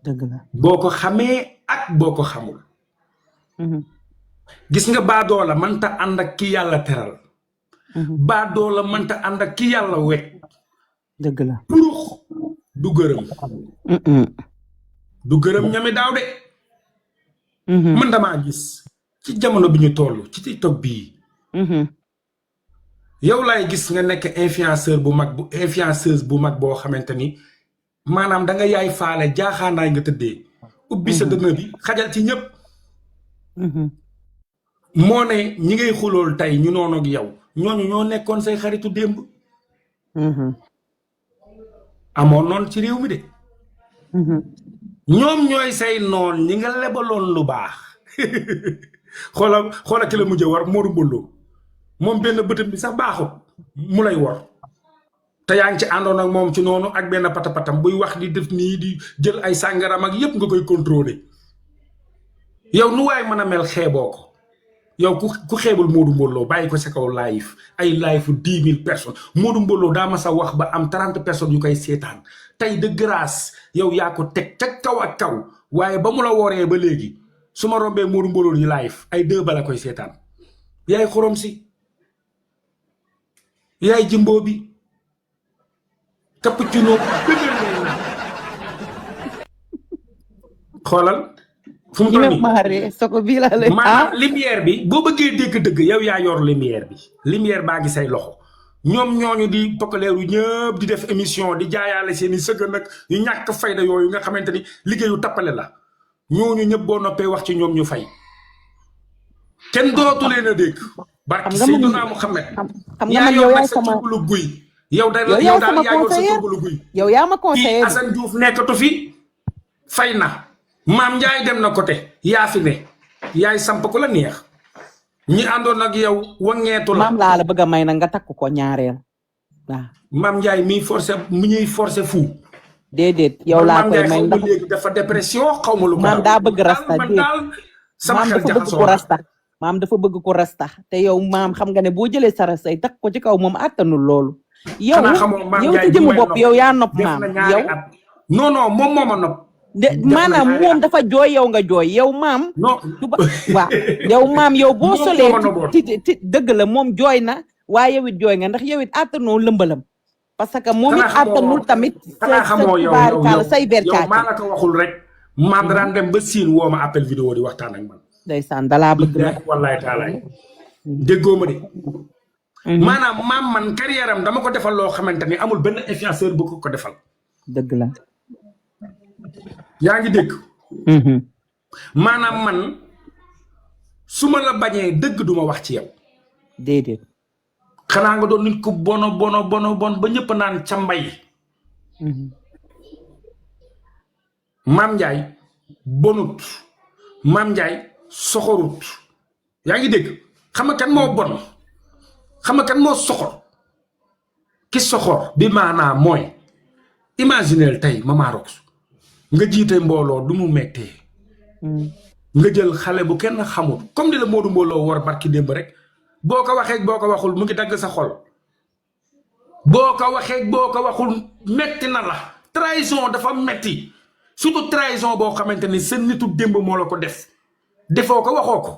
dëgg la boo ko xamee ak boo ko xamul gis nga baadoola mënta ànd ak ki yàlla teral baadoola mënta ànd ak ki yàlla wekk dëgg la purux du gërëm ñami daaw de man damaa gis ci jamono bi ñu toll ci TikTok bii yow laay gis nga nekk influenceuse bu mag boo xamante ni maanaam da nga yaay faale jaaxaanaay nga tëddee ubbi sa dënn bi xajal ci ñëpp moo ne ñi ngay xulool tey ñu noonu ak yow ñooñu ñoo nekkoon say xaritu démb amoon noonu ci réew mi de ñoom ñooy say noon ñi nga lebaloon lu baax xoola ki la mujjee war Modou Mbolo moom benn bëtam bi sax baaxut mu lay war te yaa ngi ci àndoon ak moom ci noonu ak benn patapatam buy wax di def nii di jël ay sàngaram ak yépp nga koy contrôler yow nu waay mën a mel xeeboo ko yow ku xeebul Modou Mbolo bàyyi ko sa kaw live ay live 10 000 personnes Modou Mbolo daa ma sa wax ba am 30 personnes yu koy seetaan tey de grâce yow yaa ko teg ca kaw ak kaw waaye ba mu la wooree ba léegi su ma rombee Modou Mbolo yi live ay 2 bala koy seetaan yaay xorom si yaay jimbo bi cappuccino bëggal ngay naan xoolal fu mu toll nii soko bii laa lay maanaam lumière bi boo bëggee dégg-dëgg yow yaa yor lumière bi lumière baa ngi say loxo ñoom ñooñu di pokkaleeru ñëpp di def émission di jaayaale seen i sëgg nag yu ñàkk fayda yooyu nga xamante ni liggéeyu tappale la ñooñu ñëpp boo noppee wax ci ñoom ñu fay kenn dootu leen a dégg. barki Seydina Muhammad xam nga man yow yaay sama lu guy yow daal yaa yor sa toggalu guy yow yaa ma conseillé kii Assane Diouf nekkatu fi fay na Maam Njaay dem na côté yaa fi ne yaay samp ko la neex ñi àndoon ak yow wangeetu la maam laa la bëgg a may na nga takk ko ñaareel waaw Maam Njaay mi ñuy forcé fu déedéet yow laa koy may ndax léegi dafa dépression xaw ma lu ko maam daa bëgg rasta sama xel jaxasoo maam dafa bëgg ko rasta te yow maam xam nga ne boo jëlee sa rasta yi takk ko ci kaw moom àttanul loolu yow ci jëmu bopp yow yaa nopp maam yow non moom moo ma nopp maanaam moom dafa jooy yow nga jooy yow maam waaw yow maam yow boo solee ti dëgg la moom jooy na waaye yow it jooy nga ndax yow it àttanoo lëmbalam parce que moom it àttanul tamit sa say bercaaki maa la ko waxul rek maam daan dem ba siin woo ma appel vidéo di waxtaan ak man ndeysaan dalaa bëgg nag wallaay taalaay déggoo ma de maanaam maam man carrière am dama ko defal loo xamante ni amul benn influenceur bu ko defal dëgg la yaa ngi dégg maanaam man su ma la bañee dëgg duma wax ci yow déedéet xanaa nga doon nit ku bono ba ñëpp naan ca mbay. Maam Ndiaye bonut Maam Ndiaye soxorut yaa ngi dégg xam nga kan moo bon xam nga kan moo soxor ki soxor bi maanaam mooy imagineel tey Mama Rox nga jiite mbooloo du mu mettee nga jël xale bu kenn xamul comme ni la Modou Mbooloo war barki démb rek boo ko waxee boo ko waxul mu ngi dagg sa xol boo ko waxee boo ko waxul metti na la trahison dafa metti surtout trahison boo xamante ni seen nitu démb moo la ko def defoo ko waxoo ko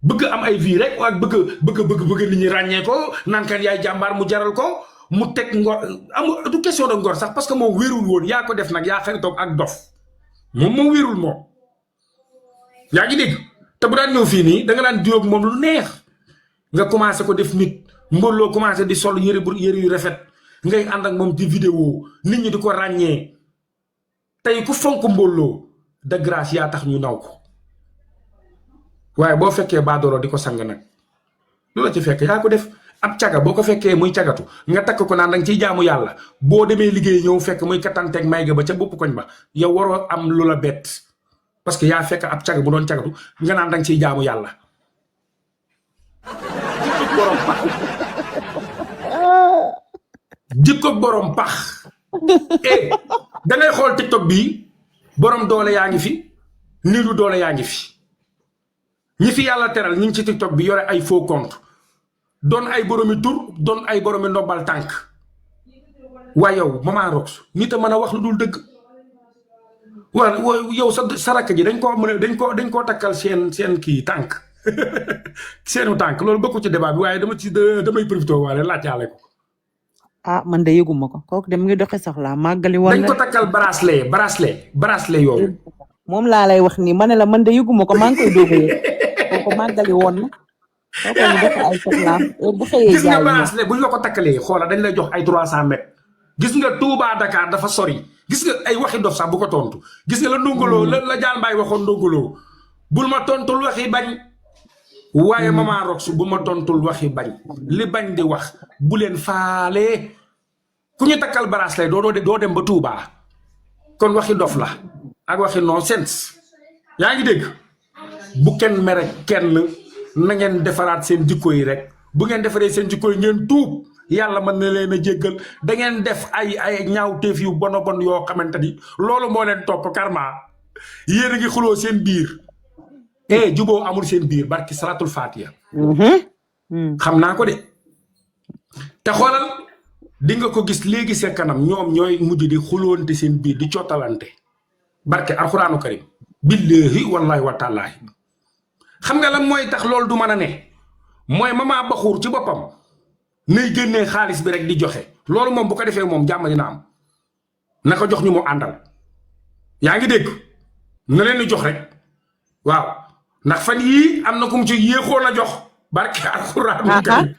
bëgg am ay vie rek ak bëgg nit ñi ràññee ko naan kan yaay jàmbaar mu jaral ko mu teg ngor amul du question de ngor sax parce que moom wérul woon yaa ko def nag yaa xaritoog ak dof moom wérul moom yaa ngi dégg te bu daan ñëw fii nii da nga daan dióog moom lu neex nga commencé ko def nit mbooloo commencé di sol yëre yu rafet ngay ànd ak moom di vidéo nit ñi di ko ràññee tey ku fonk mbooloo de grâce yaa tax ñu naw ko waaye boo fekkee baadoolo di ko sang nag lu la ci fekk yaa ko def ab caga boo ko fekkee muy cagatu nga takk ko naan danga ciy jaamu yàlla boo demee liggéey ñëw fekk muy kattanteeg may ga ba ca bopp koñ ba yow waroo am lu la bett parce que yaa fekk ab caga bu doon cagatu nga naan danga ciy jaamu yàlla jikko borom pax da ngay xool TikTok bii borom doole yaa ngi fi nitu doole yaa ngi fi ñi fi yàlla teral ñu ngi ci TikTok bi yore ay faux compte doon ay boromi tur doon ay boromi ndombal tànk waaye yow Mama Rox nit a mën a wax lu dul dëgg wala yow sa rakk ji dañ koo takkal seen kii tànk seenu tànk loolu bokku ci débat bi waaye damay profité waale laaj yàlla ko. ah man de yëguma ko kooku de mu ngi doxee soxla màggali woon dañ ko takkal bracelet yooyu. moom laa lay wax nii ma ne la man de yëguma ko maa ngi koy dóoba yëg kooku màggali woon na kooku ñu def ay soxlaam bu xëyee gis nga jaay bracelet bu ñu la ko takkalee xoola dañ lay jox ay 300 mètres gis nga Touba Dakar dafa sori gis nga ay waxi dof sax bu ko tontu gis nga la ndongoloo la Jaan Mbaay waxoon ndongoloo bul ma tontul waxi bañ waaye Mama Rox bu ma tontul waxi bañ li bañ di wax bu leen faale ku ñu takkal bracelet doo dem ba Touba kon waxi dof la ak waxi nonsense yaa ngi dégg bu kenn mere kenn na ngeen defaraat seen jikko yi rek bu ngeen defaree seen jikko yi ngeen tuub yàlla mën na leen a jéggal da ngeen def ay ñaawteef yu bon yoo xamante ni loolu moo leen topp karma yéen a ngi xuloo seen biir juboo amul seen biir barki salatul fatiha xam naa ko de te xoolal di nga ko gis léegi seen kanam ñoom ñooy mujj di xuloonte seen biir di cottalante barke alxuraanu karim billahi wallahi wa taalaahi xam nga lan mooy tax loolu du mën a ne mooy Mama Baxuur ci boppam nay génnee xaalis bi rek di joxe loolu moom bu ko defee moom jàmm dina am na ko jox ñu mu àndal yaa ngi dégg na leen di jox rek waaw ndax fan yii am na ku mu ci yéexoon a jox barke alxuraanu karim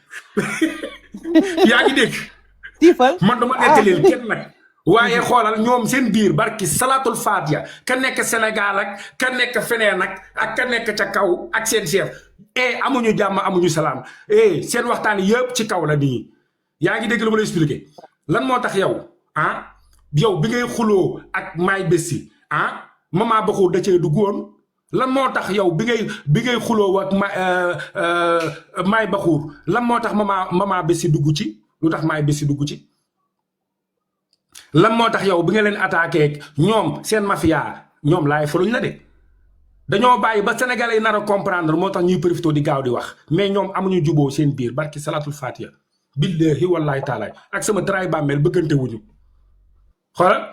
yaa ngi dégg man dama nettaleel kenn nag waaye xoolal ñoom seen biir barki salatul fatiha ka nekk Sénégal ak ka nekk feneen ak ka nekk ca kaw ak seen chef amuñu jàmm amuñu salaam seen waxtaan yëpp ci kaw la nii yaa ngi dégg lu ma lay expliqué lan moo tax yow yow bi ngay xuloo ak Maay Bessi Mama Baxuur da cee dugg woon lan moo tax yow bi ngay xuloo ak Maay Baxuur lan moo tax Mama Bessi dugg ci lu tax Maay Bessi dugg ci lan moo tax yow bi nga leen attaqué ñoom seen mafia ñoom laay faluñ la de dañoo bàyyi ba sénégalais yi nar a comprendre moo tax ñuy profité di gaaw di wax mais ñoom amuñu juboo seen biir barki salatul fatiha billahi wallahi taala ak sama tray bàmmeel bëggante wuñu xoolal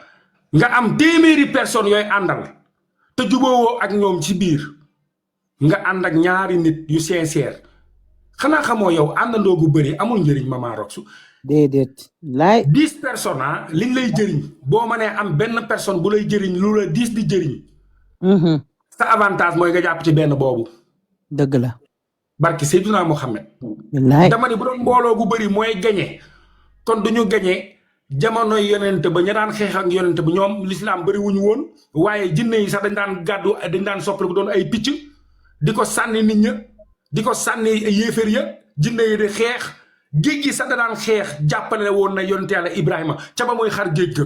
nga am téeméeri personnes yooyu àndal te juboowoo ak ñoom ci biir nga ànd ak ñaari nit yu sincère xanaa xamoo yow àndandoo gu bëri amul njëriñ Mama Rox déedéet laay 10 personnes liñ lay jëriñ boo mënee am benn personne bu lay jëriñ lu la 10 di jëriñ sa avantage mooy nga jàpp ci benn boobu dëgg la barki Seydina Mohamed wallaay dama ni bu doon mbooloo gu bëri mooy gañe kon duñu gañe jamonoy yonente ba ña daan xeex ak yonente ba ñoom l'islam bëri wuñu woon waaye jinne yi sax dañ daan gàddu dañ daan soppali bu doon ay picc di ko sànni nit ña di ko sànni yéeféer ya jinne yi di xeex géej gi sax da daan xeex jàppale woon na yonent yàlla Ibrahima ca ba muy xar géej ga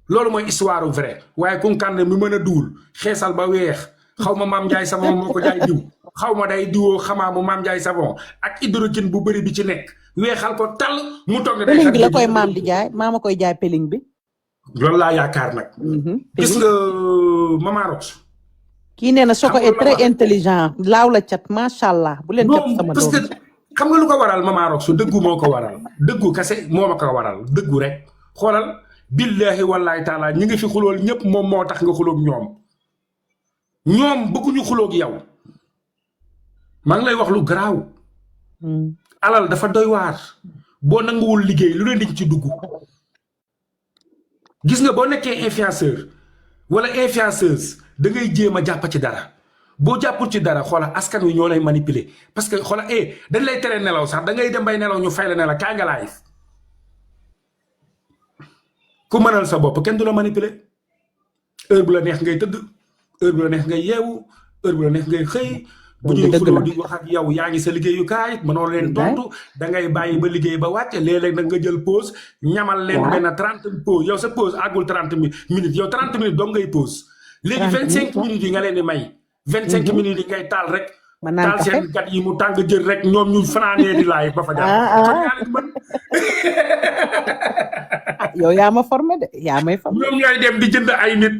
loolu mooy histoire vrai waaye Kounkandé mi mën a duul xeesal ba weex xaw ma Mame Ndiaye Savon moo ko jaay diw xaw ma day diwoo xamaa mu Mame Ndiaye Savon ak hydrogène bu bëri bi ci nekk weexal ko tal mu toog ne day peling xar bi la géej koy gi. maam di jaay maama koy jaay peling bi. loolu laa yaakaar nag gis nga Mama Rox kii nee na Soko Xam nga est lu la très wax? intelligent laaw la cat macha allah bu leen cat non sama parce que doom. xam nga lu ko waral Mama Rox su dëggu moo ko waral dëggu kase moo ma ko waral dëggu rek xoolal billahi wallahi taala ñi ngi fi xulool ñëpp moom moo tax nga xuloog ñoom bëgguñu xuloog yow maa ngi lay wax lu garaaw alal dafa doy waar boo nanguwul liggéey lu leen di ci dugg gis nga boo nekkee influenceur wala influenceuse da ngay jéem a jàpp ci dara boo jàppul ci dara xoola askan wi ñoo lay manipuler parce que xoola dañ lay tere nelaw sax da ngay dem bay nelaw ñu fay la ne la kaay nga live ku mënal sa bopp kenn du la manipuler heure bu la neex ngay tëdd heure bu la neex ngay yeewu heure bu la neex ngay xëy bu ñuy xuloo di wax ak yow yaa ngi sa liggéeyukaay mënoo leen tontu da ngay bàyyi ba liggéey ba wàcc léeg-léeg nag nga jël pause ñamal leen benn 30 pause yow sa pause àggul 30 minutes yow 30 minutes dong ngay pause léegi 25 minutes yi nga leen di may 25 minutes yi ngay taal rek ma naan taal seen gat yi mu tàng jël rek ñoom ñu fanaanee di laay ba fa jaar kon yaa leen mën yow yaa ma formé de yaa may formé. ñoom ñooy dem di jënd ay nit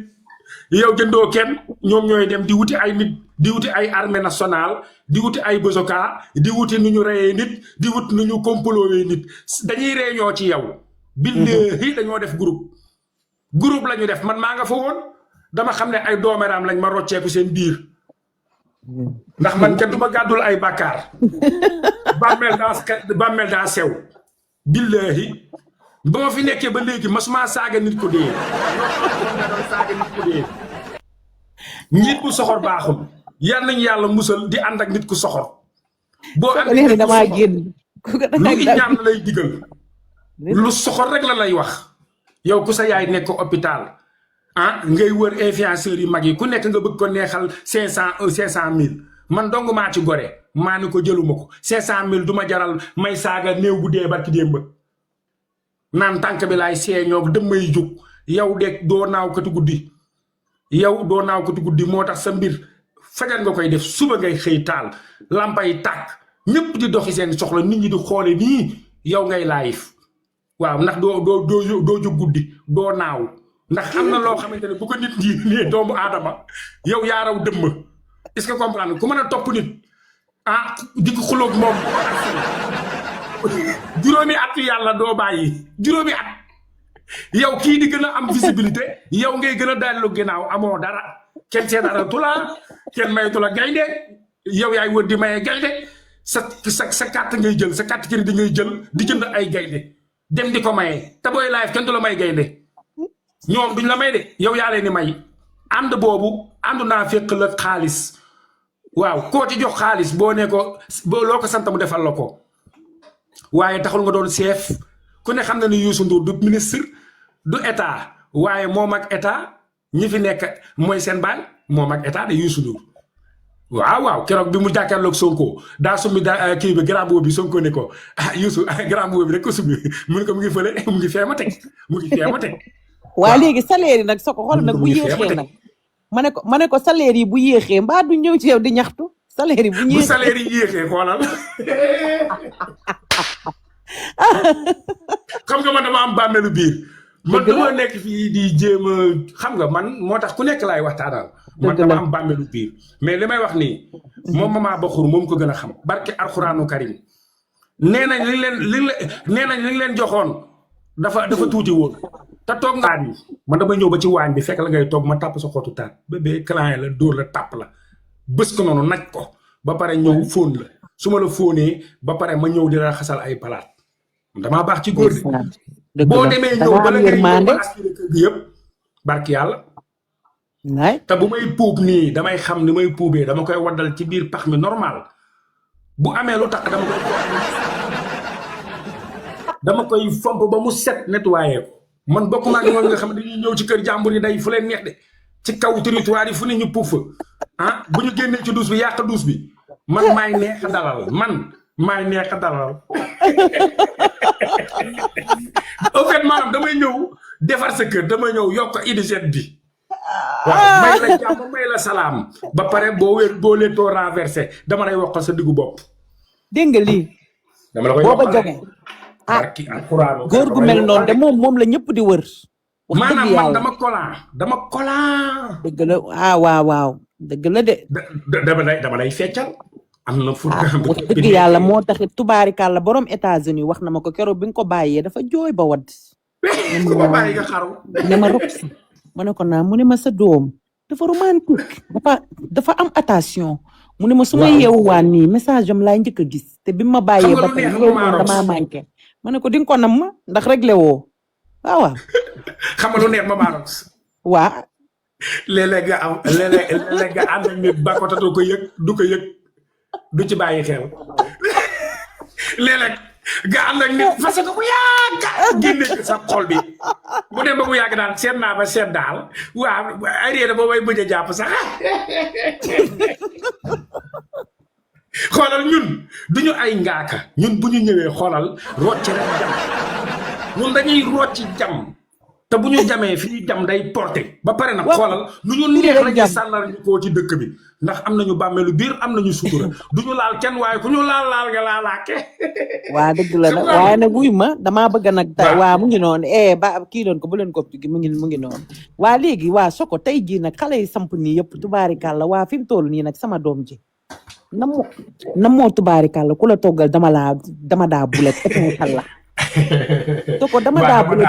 yow jëndoo kenn ñoom ñooy dem di wuti ay nit di wuti ay armée nationale di wuti ay bosoka di wuti nu ñu reyee nit di wuti nu ñu complowee nit dañuy réunion ci yow billahi dañoo def groupe la ñu def man maa nga fa woon dama xam ne ay doomeraam lañ ma rocceeku seen biir ndax man kenn du ma gàddul ay bàkkaar bàmmeel daa sew billahi ba ma fi nekkee ba léegi masuma saaga nit ko dee nit ku soxor baaxul yal nañu yàlla musal di ànd ak nit ku soxor boo ànd ak nit ku damaa soxor génn. lu iñaan la lay digal lu soxor rek la lay wax yow ku sa yaay nekk hôpital ngay wër influenceurs yu mag yi ku nekk nga bëgg ko neexal 500 000 man dong maa ci gore maa ni ko jëluma ko 500 000 du ma jaral may saaga néew bu dee barki démb naan tànk bi laay seeñoo dëmmay jug yow de doo naaw kati guddi moo tax sa mbir fajar nga koy def suba ngay xëy taal lampay tàkk ñëpp di doxi seen soxla nit ñi di xoole nii yow ngay live waaw ndax doo jóg guddi doo naaw ndax am na loo xamante ne bu ko nit ñi nee doomu aadama yow yaa raw dëmm est-ce que comprendre ku mën a topp nit di ko xuloog moom juróomi at yàlla doo bàyyi juróomi at yow kii di gën a am visibilité yow ngay gën a dallu ginnaaw amoo dara kenn seetaanatu la kenn mayatu la gaynde yow yaay wër di maye gaynde sa carte ngay jël sa carte crédit ngay jël di jënd ay gaynde dem di ko maye te booy live kenn du la may gaynde ñoom duñ la may de yow yaa leen di may ànd boobu àndu naa fekk la xaalis waaw koo ci jox xaalis boo ne ko loo ko sant mu defal la ko waaye taxul nga doon chef ku ne xam na ni Youssou Ndour du ministre du état waaye moom ak état ñi fi nekk mooy seen baay moom ak état de Youssou Ndour waaw keroog bi mu jàkkaarloog Sonko daa summi kii bi grand boobu bi Sonko ne ko Youssou grand boobu bi rek ko summi mu ne ko mu ngi fële mu ngi fee ma teg waa léegi salaire yi nag soo ko xool nag bu yéexee nag ma ne ko salaire yi bu yéexee mbaa du ñëw ci yow di ñaxtu salaire yi bu bu salaire yi yéexee xoolal xam nga man dama am bàmmeelu biir man dama nekk fii di jéem a xam nga man moo tax ku nekk laay waxtaanal man dama am bàmmeelu biir mais li may wax nii moom Mama Bakhour moom ko gën a xam barke alxuraanu karim nee nañ li leen joxoon dafa tuuti woon te toog nga waañ man dama ñëw ba ci waañ bi fekk la ngay toog ma tàpp sa xottu taat bébé client la dóor la tàpp la bës ko noonu naj ko ba pare ñëw fóon la su ma la fóonee ba pare ma ñëw di la xasal ay palaat damaa baax ci góor de boo demee ñëw ba la ngay ñëw ba aspiré kër gi yëpp barki yàlla te bu may puub nii damay xam ni may puubee dama koy waddal ci biir pax mi normal bu amee lu tax dama koy fomp ba mu set nettoyé ko man bokk naa ñoom nga xam ne dañuy ñëw ci kër jàmbur yi day fu leen neex de ci kaw territoire yi fu ne ñu puuf bu ñu génnee ci douche bi yàq douche bi man maay neex dalal maay neex a dalal au fait maanaam damay ñëw defar sa kër damay ñëw yokk hygiène bi waaw may la jàmm may la salaam ba pare boo leetoo renversé dama lay wokkal sa diggu bopp dégg nga lii dama la koy booba wokkal joge barki alquran góor gu mel noonu de moom la ñëpp di wër wax dëgg maanaam man yàlla dama kolan dëgg la waaw dëgg la de dama lay feccal am na fu wax dëgg yàlla moo taxit tubaarikàlla borom États-Unis wax na ma ko keroog bi nga ko bàyyee dafa jooy ba wadd ku ma bàyyi nga xaru ne ma Roxy ma ne ko naa mu ne ma sa doom dafa romantique dafa am attention mu ne ma su ma yeewuwaan nii message am laay njëkk a gis te bi ma bàyyee ba tey damaa manqué ma ne ko di nga ko nam ma ndax réglé woo waaw xam nga lu neex Mama Rox waa léeg-léeg nga ànd ak nit ba ko te du ko yëg du ci bàyyi xel léeg-léeg nga ànd ak nit fas ko bu yàgg génne ci sa xol bi bu dem ba bu yàgg daal seet naa ba seet daal waaw ay réer boo may bëgg a jàpp sax xoolal ñun duñu ay ngaaka ñun bu ñu ñëwee xoolal rocc rek jam ñun dañuy rocc jam te bu ñu jamee fii jam day porté ba pare nag xoolal nu ñu neex la ñu sànnal ñu koo ci dëkk bi ndax am nañu bàmmeelu biir am nañu sutura duñu laal kenn waaye ku ñu laal nga laalaake waa dëgg la nag waaye nag wuy ma damaa bëgg nag waa mu ngi noonu ba kii doon ko bu leen ko mu ngi noonu waa léegi waa Soko tey jii nag xale yi samp nii yëpp tubaarikàlla waa fi mu toll nii nag sama doom ji moo tubaarikàlla ku la toggal dama daa bulet étincelle la Soko dama daa bulet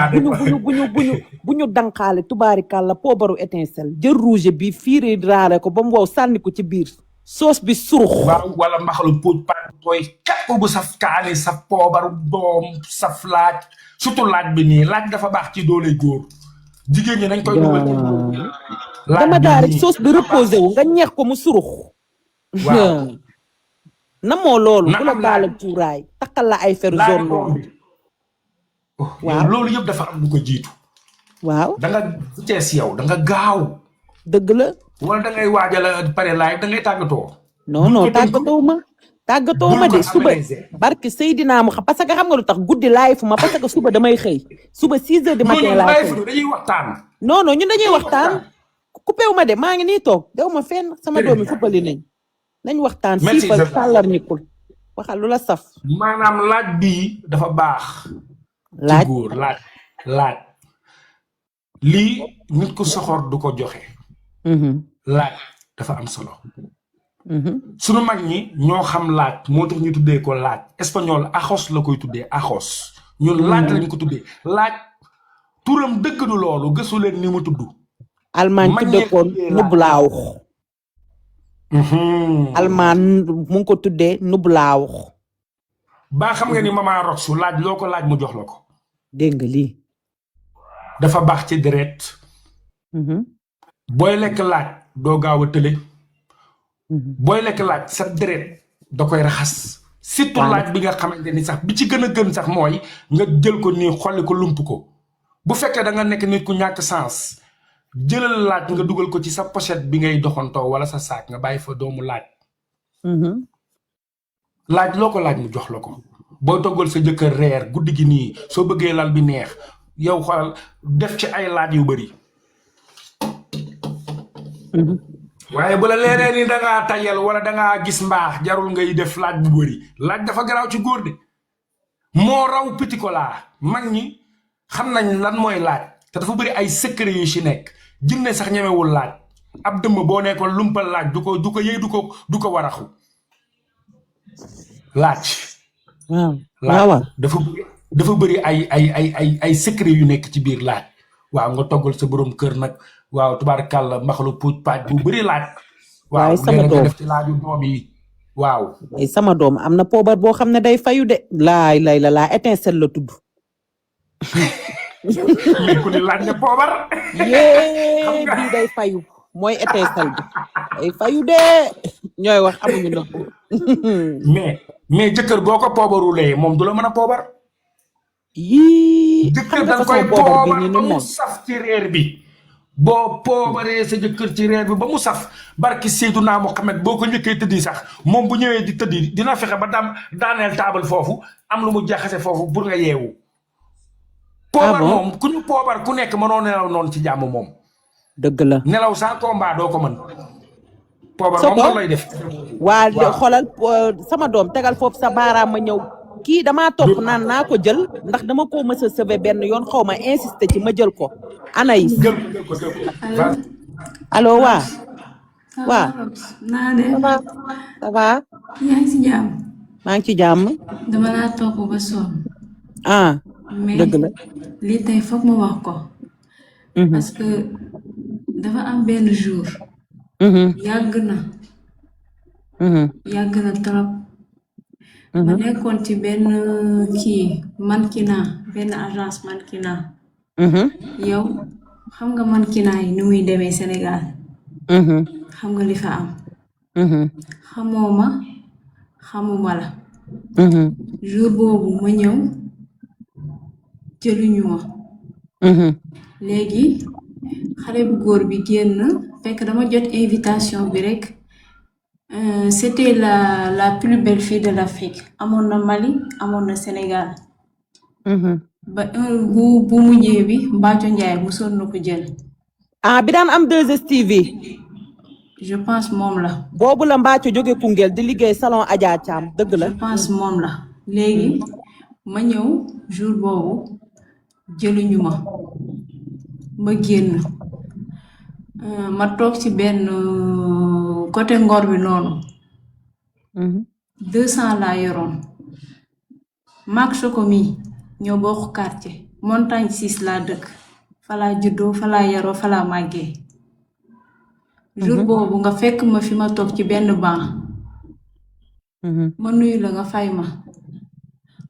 bu ñu danqaale tubaarikàlla poobaru étincelle jël rouge bi fiiri raare ko ba mu wow sànni ko ci biir soos bi surux waaw wala mbaxalu puuj pat tooy kat bu saf kaani saf poobaru doom saf laaj surtout laaj bi nii laaj dafa baax ci doole góor jigéen ñi nañ koy dugal ci dama daa rek soos bi reposé wu nga ñeex ko mu surux waaw na moo loolu ku la baal ak cuuraay takkal la ay fer zone loolu waaw loolu yëpp dafa am lu ko jiitu waaw da nga vitesse yow da nga gaaw dëgg la wala da ngay waajal pare laay da ngay tàggatoo non tàggatoo ma de suba barke Seydina mu xam parce que xam nga lu tax guddi laay fu ma parce que suba damay xëy suba 6 heures du matin laay xëy dañuy waxtaan non ñun dañuy waxtaan coupé wu ma de maa ngi nii toog dew ma fenn sama doomi fuppali nañ waxtaan siifal sàllar ñikul waxal lu la saf maanaam laaj bii dafa baax laaj góor laaj lii nit ku soxor du ko joxe laaj dafa am solo sunu mag ñi ñoo xam laaj moo tax ñu tuddee ko laaj espagnol ajos la koy tuddee ajos ñun laaj lañ ko tuddee laaj turam dëgg du loolu gëstu leen ni mu tudd almaañ tuddee ko nublaawux almaañ mu ngi ko tuddee nublaawux baa xam nga ni Mama Rox laaj loo ko laaj mu jox la ko dégg nga lii dafa baax ci deret booy lekk laaj doo gaaw a tële booy lekk laaj sa deret da koy raxas surtout laaj bi nga xamante ni sax bi ci gën a gën sax mooy nga jël ko nii xolli ko lump ko bu fekkee da nga nekk nit ku ñàkk sens jëlal laaj nga dugal ko ci sa pochette bi ngay doxantoo wala sa saak nga bàyyi fa doomu laaj laaj loo ko laaj mu jox la ko booy toggal sa jëkkër reer guddi gi nii soo bëggee lal bi neex yow xoolal def ci ay laaj yu bari waaye bu la leeree ni dangaa tayal wala dangaa gis mbaax jarul ngay def laaj bu bari laaj dafa garaaw ci góor de moo raw petit cola mag ñi xam nañ lan mooy laaj te dafa bari ay secret yu ci nekk jinne sax ñemewul laaj ab dëmm boo nekkoon lumpal laaj du ko yëy du ko waraxu laaj waaw dafa bëri ay secret yu nekk ci biir laaj waaw nga toggal sa borom kër nag waaw tubaarkàlla mbaxalu puuj paaj bu bëri laaj waaw sama doom def ci laaju doom yi waaw sama doom am na poobar boo xam ne day fayu de laa étincelle la tudd ku ni laaj ne poobar yée bii day fayu mooy étincelle bi day fayu de ñooy wax amuñu na mais jëkkër boo ko poobarulee moom du la mën a poobar yii jëkkër da nga koy poobar ba mu saf ci reer bi boo poobaree sa jëkkër ci reer bi ba mu saf barki Seydunaa Muhammad boo ko njëkkee tëddi sax moom bu ñëwee di tëddi dina fexe ba daaneel taabal foofu am lu mu jaxase foofu pour nga yeewu. poobar moom ku ñu poobar ku nekk mënoo nelaw noonu ci jàmm moom. dëgg la nelaw sans combat doo ko mën. poobar moom loolu lay def. waa xoolal sama doom tegal foofu sa baaraam ma ñëw. kii damaa topp naan naa ko jël ndax dama ko mës a sauver benn yoon xaw ma insister ci ma jël ko Anaïs. jël ko allo waa. waa. naa de. ça va. yaa ngi ci jàmm. maa ngi ci jàmm. dama laa topp ba sonn. ah. dëgg la lii tey foog ma wax ko. parce que dafa am benn jour. yàgg na. yàgg na trop. ma nekkoon ci benn kii mannequinat benn agence mannequinat. yow xam nga mannequinat yi ni muy demee Sénégal. xam nga li fa am. xamoo ma xamuma la. jour boobu ma ñëw jëluñu ma. léegi xale bu góor bi génn fekk dama jot invitation bi rek. C'était la plus belle fille de l'Afrique amoon na Mali amoon na Sénégal. ba bu mujjee bi Mbathio Ndiaye mosoon na ko jël. bi daan am 2STV. je pense moom la. boobu la Mbathio jóge Koungheul di liggéey salon Adja Thiam dëgg la. je pense moom la léegi ma ñëw jour boobu jëluñu ma génn. ma toog ci benn côté Ngor bi noonu. 200 laa yoroon. maak Chocomi ñoo bokk quartier montagne 6 laa dëkk. falaa juddoo falaa yaroo falaa màggee. jour boobu nga fekk ma fi ma toog ci benn banc. ma nuyu la nga fay ma.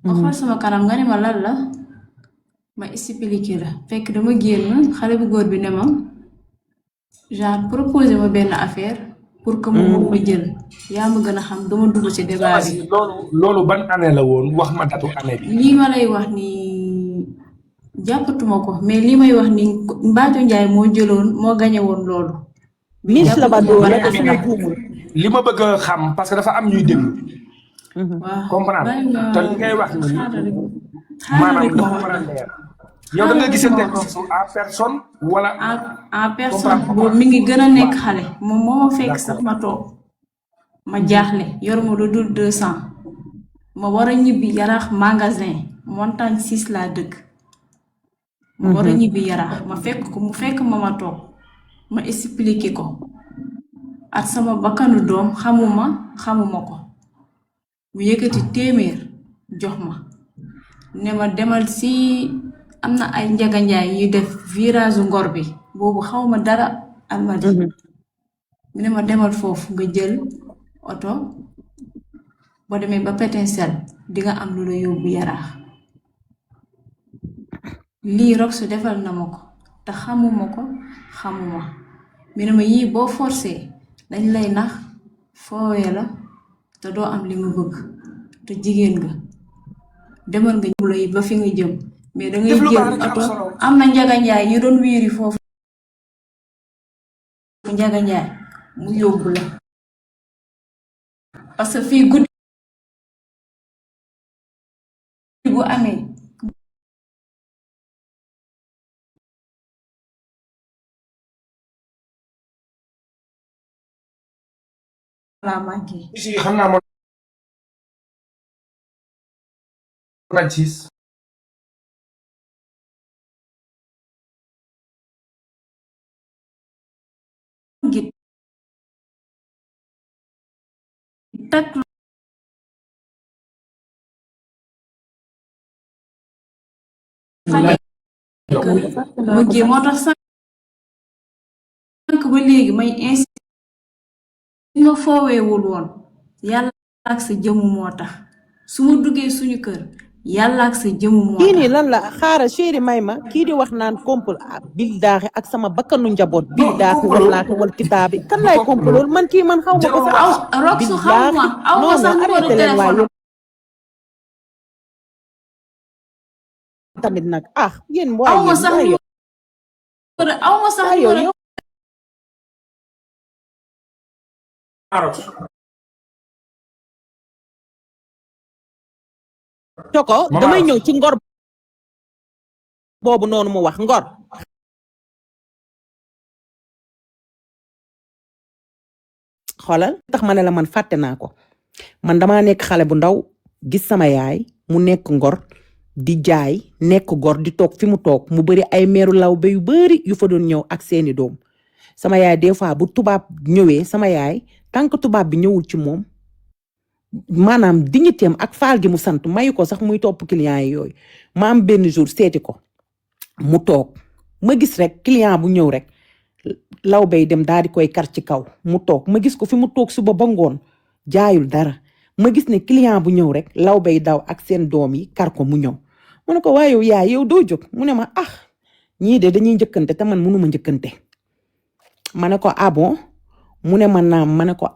nga xool sama kanam nga ne ma lan la. ma expliqué la fekk dama génn xale bu góor bi ne ma. genre proposé ma benn affaire pour que mu ma jël yaa ma gën a xam dama dugg ci débat bi. loolu ban année la woon wax ma datu année bi. lii ma lay wax ni jàppatuma ko mais lii may wax ni Mbathio Ndiaye moo jëloon moo gañe woon loolu. Miss la ba doole li ma bëgg a xam parce que dafa am ñuy déglu. waaw comprendre te li ngay wax ni maanaam dafa war a leer. yow da nga gisante en personne wala. en personne boobu mi ngi gën a nekk xale moom moo ma fekk sax ma toog ma jaaxle yoruma lu dul 200 ma war a ñibbi yaraax magasin montagne 6 laa dëkk. ma war a ñibbi yaraax ma fekk ko mu fekk ma toog ma expliqué ko ak sama bakkanu doom xamuma ko mu yëkkati téeméer jox ma ne ma demal si. am na ay njaganjaay yu def virage Ngor bi boobu xaw ma dara Almadi. mu ne ma demal foofu nga jël oto boo demee ba Pétincelle di nga am lu la yóbbu yaraax. lii Rox defal na ma ko te xamuma mu ne ma yii boo forcé dañ lay nax foowee la te doo am li nga bëgg te jigéen nga demal nga ñëw lay ba fi nga jëm. mais da ngay jël oto am na njaganjaay yu doon wiiri foofu njaganjaay mu yóbbu la parce que fii guddi bu amee la manqué xam naa moom 26 tak moo tax sànq ba léegi may insisté ma fooweewul woon yàlla ak sa jëmu moo tax su ma duggee suñu kër yàlla ak sa jëmu moo tax. kii nii lan la xaaral chéri may ma kii di wax naan complot bildaaxi ak sama bakkanu njaboot bildaaxi wallaahi wal kitaabi kan lay complot man kii man xaw ma ko sax. Rox xaw ma aw ma sax numéro téléphone tamit nag yéen aw ma sax aw ma sax yow numéro. Coko Mama damay Rox. ñëw ci ngor boobu noonu mu wax ngor xoolal tax ma ne la man fàtte naa ko man damaa nekk xale bu ndaw gis sama yaay mu nekk ngor di jaay nekk gor di toog fi mu toog mu bëri ay meeru lawbe yu bëri yu fa doon ñëw ak seeni doom sama yaay des fois bu tubaab ñëwee sama yaay tant que tubaab bi ñëwul ci moom maanaam dignitéem ak faal gi mu sant mayu ko sax muy topp client yi yooyu ma am benn jour seeti ko mu toog ma gis rek client bu ñëw rek law bay dem daal di koy kar ci kaw mu toog ma gis ko fi mu toog suba ba ngoon jaayul dara ma gis ne client bu ñëw rek law bay daw ak seen doom yi kar ko mu ñëw mu ne ko waaye yow yaay yow doo jóg mu ne ma ñii de dañuy njëkkante te man mënuma njëkkante ma ne ko bon mu ne ma naam ma ne ko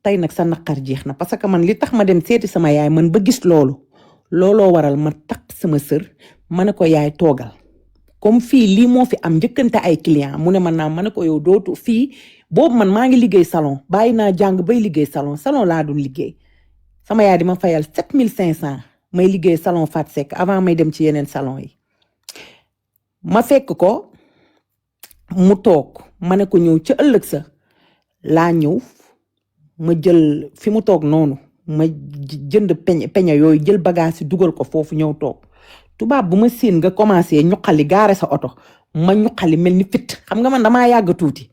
tey nag sa naqar jeex na parce que man li tax ma dem seeti sama yaay man ba gis looloo waral ma takk sama sër ma ne ko yaay toogal comme fii lii moo fi am njëkkante ay client mu ne ma naam ma ne ko yow dootu fii boobu man maa ngi liggéey salon bàyyi naa jàng bay liggéey salon laa doon liggéey sama yaay di ma fayal 7500 may liggéey salon Fat Seck avant may dem ci yeneen salon yi ma fekk ko mu toog ma ne ko ñëw ca ëllëg sa laa ñëw ma jël fi mu toog noonu ma jënd peña yooyu jël bagage yi dugal ko foofu ñëw toog tubaab bu ma séen nga commencé ñuqali gaare sa oto ma ñuqali mel ni fit xam nga man damaa yàgg tuuti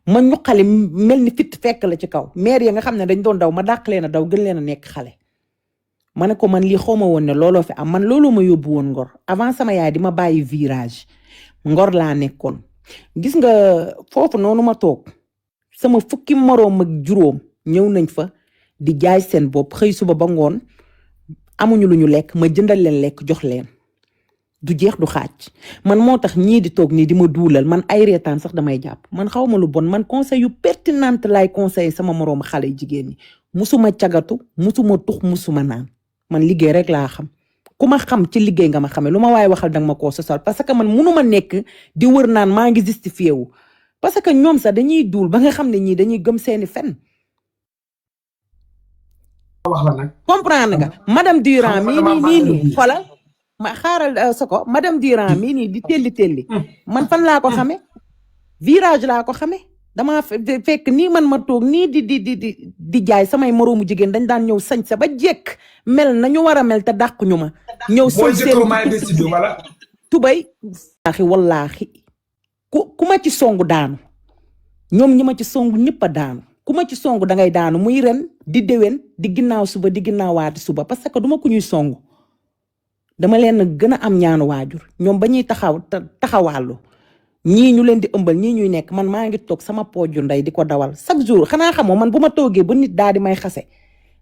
ma ñuqali mel ni fit fekk la ci kaw maire ya nga xam ne dañ doon daw ma dàq leen a daw gën leen a nekk xale ma ne ko man lii xaw ma woon ne looloo fi am man looloo ma yóbbu woon ngor avant sama yaay di ma bàyyi virage ngor laa nekkoon gis nga foofu noonu ma toog sama fukki moroom ak juróom ñëw nañ fa di jaay seen bopp xëy suba ba ngoon amuñu lu ñu lekk ma jëndal leen lekk jox leen du jeex du xaaj man moo tax ñii di toog nii di ma duulal man ay reetaan sax damay jàpp man xaw ma lu bon man conseil yu pertinente laay conseillé sama moroom xale yu jigéen ñi musuma cagatu musuma tux musuma naan man liggéey rek laa xam ku ma xam ci liggéey nga ma xamee lu ma waaye waxal danga ma koo sosal parce que man munuma nekk di wër naan maa ngi justifié wu parce que ñoom sax dañuy duul ba nga xam ne ñii dañuy gëm seeni fen wax la nag comprendre nga madame Durand mii nii xoolal ma xaaral soko madame Durand mii nii di telli man fan laa ko xame virage laa ko xame dama fekk nii man ma toog nii di jaay samay moroomu jigéen dañ daan ñëw sañ sa ba jekk mel nañu war a mel te dàq ñu ma ñëw sol seen tubay wallaahi ku ma ci songu daanu ñoom ñi ma ci songu ñëpp a daanu ku ma ci songu dangay daanu muy ren di déwén di ginnaaw suba di ginnaawaati suba parce que duma ku ñuy songu dama leen gën a am ñaanu waajur ñoom ba ñuy taxawàllu ñii ñu leen di ëmbal ñii ñuy nekk man maa ngi toog sama pooju ndey di ko dawal chaque jour xanaa xamoo man bu ma toogee ba nit daal di may xase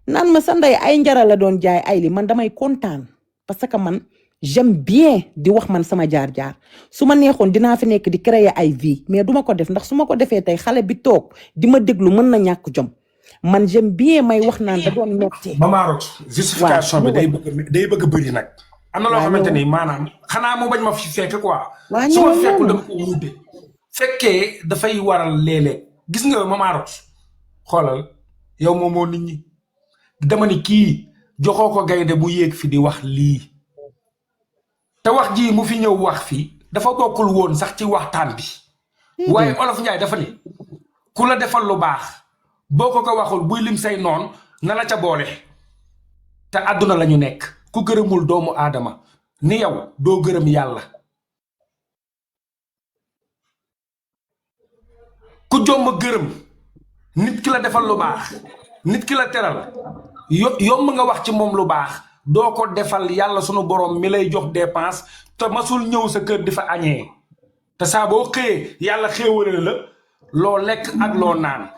naan ma sa ndey ay njara la doon jaay ay li man damay kontaan parce que man j'aime bien di wax man sama jaar-jaar su ma neexoon dinaa fi nekk di créer ay vie mais duma ko def ndax su ma ko defee tey xale bi toog di ma déglu mën na ñàkk jom man j'aime bien may wax naan da doon metti Mama Rox justification bi day bëgg bëri nag am na loo xamante ni maanaam xanaa mu bañ ma fi fekk quoi su ma fekkul dama ko wuute fekkee dafay waral léeg-léeg gis nga Mama Rox xoolal yow moom moo nit ñi dama ni kii joxoo ko gaynde bu yéeg fi di wax lii te wax ji mu fi ñëw wax fi dafa bokkul woon sax ci waxtaan bi waaye Olof Njaay dafa ni ku la defal lu baax boo ko waxul buy lim say noon na la ca boole te àdduna la ñu nekk ku gërëmul doomu aadama ni yow doo gërëm yàlla ku jomb gërëm nit ki la defal lu baax nit ki la teral yomb nga wax ci moom lu baax doo ko defal yàlla sunu borom mi lay jox dépense te masul ñëw sa kër di fa añee te saa boo xëyee yàlla xéewale la loo lekk ak loo naan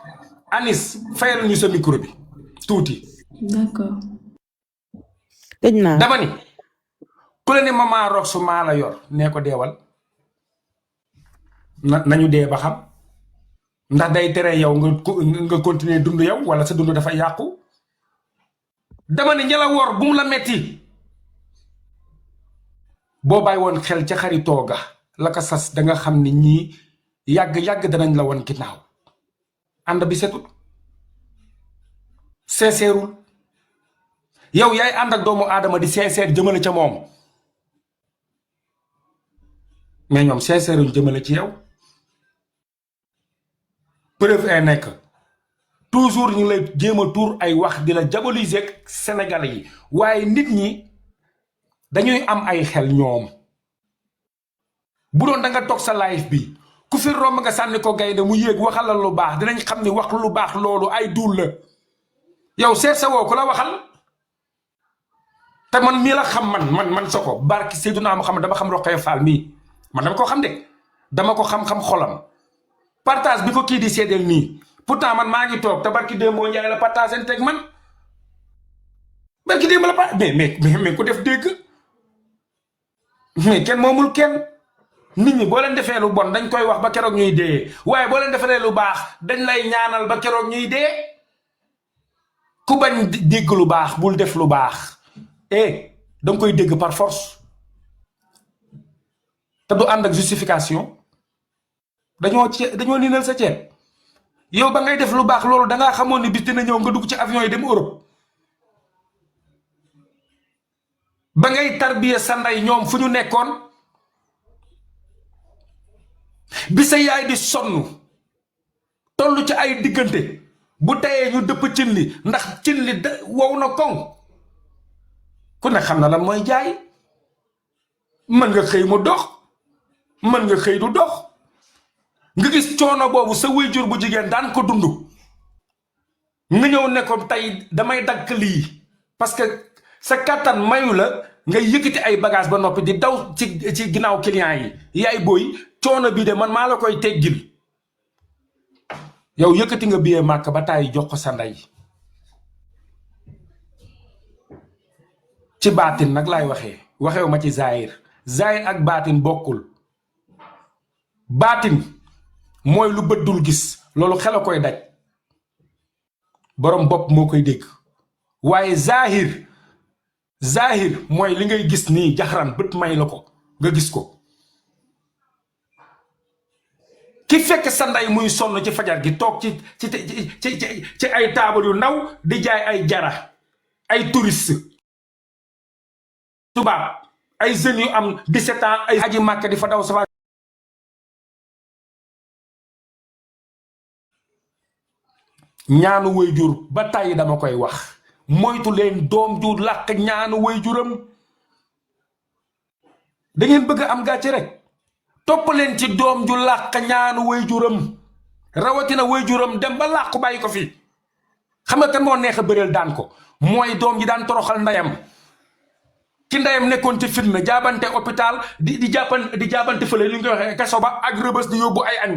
Anis fayal ñu sa micro bi tuuti. D'accord. tëj naa dama ni ku la ne Mama Rox maa la yor nee ko deewal nañu dee ba xam ndax day tere yow nga continuer dund yow wala sa dund dafa yàqu dama ni ña la wor bu mu la metti boo bàyyi woon xel ca xaritoo ga la ko sas da nga xam ni ñii yàgg danañ la won ginnaaw ànd bi setut sincèreul yow yaay ànd ak doomu aadama di sincère jëmale ca moom mais ñoom sincère uñ jëmale ci yow preuve est nekk toujours ñu lay jéem a tuur ay wax di la diaboliser ak Sénégalais yi waaye nit ñi dañuy am ay xel ñoom bu doon da nga toog sa live bi ku fi romb nga sànni ko gaynde mu yéeg waxal la lu baax dinañ xam ni wax lu baax loolu ay duul la yow seet sa woo ku la waxal te man mii la xam man Soko barki Seydina Muhammad dama xam Rokhaya Fall mii man dama ko xam de dama ko xam xolam partage bi ko kii di seedeel nii pourtant man maa ngi toog te barki démb moo njaay la partage teg man barki démb la mais ku def dégg mais kenn moomul kenn nit ñi boo leen defee lu bon dañ koy wax ba keroog ñuy dee waaye boo leen defee lu baax dañ lay ñaanal ba keroog ñuy dee ku bañ dégg lu baax bul def lu baax danga koy dégg par force te du ànd ak justification dañoo niinal sa ceeb yow ba ngay def lu baax loolu dangaa xamoon ni bis dina ñëw nga dugg ci avion yi dem Europe ba ngay tarbiya sa ndey ñoom fu ñu nekkoon bi sa yaay di sonn toll ci ay diggante bu tayee ñu dëpp cin li ndax cin li wow na koŋ ku ne xam na lan mooy jaay mën nga xëy mu dox mën nga xëy du dox nga gis coono boobu sa waajur bu jigéen daan ko dund nga ñëw ne ko tey damay dagg lii parce que sa kattan mayu la nga yëkkati ay bagage ba noppi di daw ci ginnaaw client yi yaay booy coono bii de man maa la koy teggil yow yëkkati nga billet màkk ba tàyyi jox ko sa ndey ci baatin nag laay waxeewu ma ci zahir ak baatin bokkul baatin mooy lu bët dul gis loolu xel a koy daj borom bopp moo koy dégg waaye zahir mooy li ngay gis nii jaxaran bët may la ko nga gis ko ki fekk sa ndey muy sonn ci fajar gi toog ci ay taabal yu ndaw di jaay ay jara ay touriste tubaab ay jeunes yu am 17 ans ay aji màkk di fa daw safa ñaanu waajur ba tàyyi dama koy wax moytu leen doom ju làq ñaanu waajuram da ngeen bëgg am gàcce rek topp leen ci doom ju làq ñaanu waajuram rawatina waajuram dem ba làqu bàyyi ko fi xam nga kan moo neex a bëreel daan ko mooy doom ji daan toroxal ndeyam ki ndeyam nekkoon ci fitna jaabante hôpital di jaabante fële li ñu koy waxee kaso ba ak rëbës di yóbbu ay añ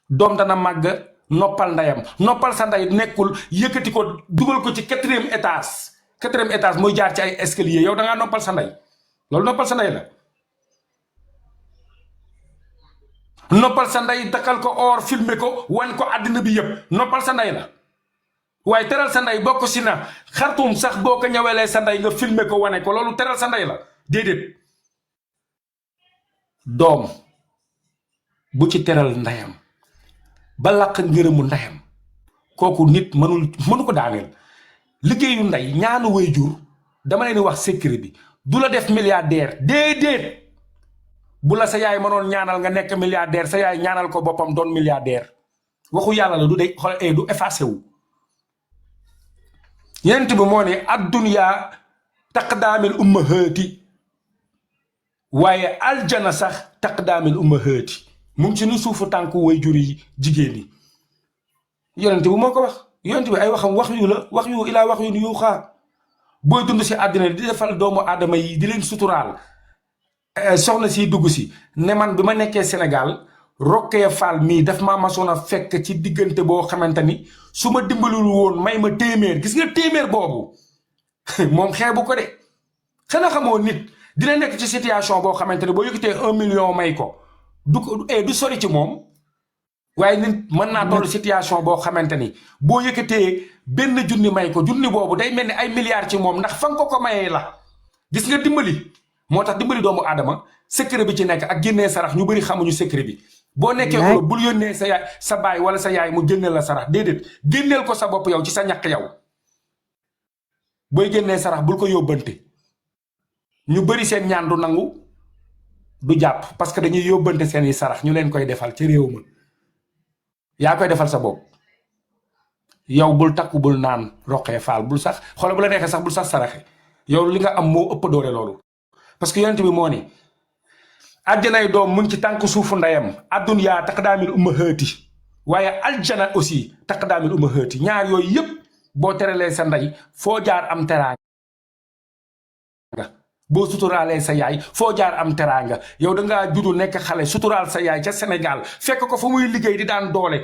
doom dana màgg noppal ndeyam noppal sa ndey nekkul yëkkati ko dugal ko ci 4e étage mooy jaar ci ay escalier yow da ngaa noppal sa ndey loolu noppal sa ndey la noppal sa ndey takkal ko or filmer ko wan ko àddina bi yëpp noppal sa ndey la waaye teral sa ndey bokk si na xartum sax boo ko ñawelee sa ndey nga filmer ko wane ko loolu teral sa ndey la déedéet doom bu ci teral ndeyam ba làq ngërëmu ndeyam kooku nit mënu ko daaneel liggéeyu ndey ñaanu waajur dama leen di wax secret bi du la def milliardaire déedéet bu la sa yaay mënoon ñaanal nga nekk milliardaire sa yaay ñaanal ko boppam doon milliardaire waxu yàlla la du effacé wu yent bi moo ne addunya taqdaamil ummahaati waaye aljana sax taqdaamil ummahaati mu ngi ci nu suufu tànku waajur yi jigéen yi yonent bi moo ko wax yonent bi ay waxam wax yu la wax yu ilaa wax yu yu xaa booy dund si àddina di defal doomu aadama yi di leen suturaal soxna si dugg si ne man bi ma nekkee Sénégal Rokhaya Fall mii daf maa masoon a fekk ci diggante boo xamante ni su ma dimbalul woon may ma téeméer gis nga téeméer boobu moom xeebu ko de xanaa xamoo nit dina nekk ci situation boo xamante ni boo yëkkatee 1 million may ko du sori ci moom waaye nit mën naa toll situation boo xamante ni boo yëkkatee benn junni may ko junni boobu day mel ni ay milliards ci moom ndax fa nga ko mayee la gis nga dimbali moo tax dimbali doomu aadama secret bi ci nekk ak génnee sarax ñu bëri xamuñu secret bi boo nekkee Europe bul yónnee sa yaay sa baay wala sa yaay mu génneel la sarax déedéet génneel ko sa bopp yow ci sa ñàkk yow booy génnee sarax bul ko yóbbante ñu bëri seen ñaan du nangu du jàpp parce que dañuy yóbbante seeni sarax ñu leen koy defal ci réew ma yaa koy defal sa bopp yow bul takku bul naan roqee faal bul sax xoolal bu la neexee sax bul sax saraxe yow li nga am moo ëpp doole loolu parce que yonent bi moo ni àjjanay doom mu ngi ci tànk suufu ndeyam addunyaa taqdaamil ummahaati waaye aljana aussi taqdaamil ummahaati ñaar yooyu yëpp boo teralee sa ndey foo jaar am teraanga boo suturaalee sa yaay foo jaar am teraanga yow dangaa juddu nekk xale suturaal sa yaay ca Sénégal fekk ko fa muy liggéey di daan doole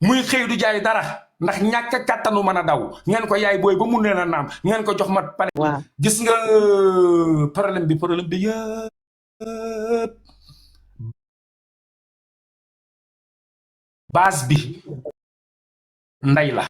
muy xëy du jaay dara ndax ñàkk kàttanu mën a daw ngeen ko yaay booy ba mu nee na naam ngeen ko jox ma pare gis nga problème bi yëpp base bi ndey la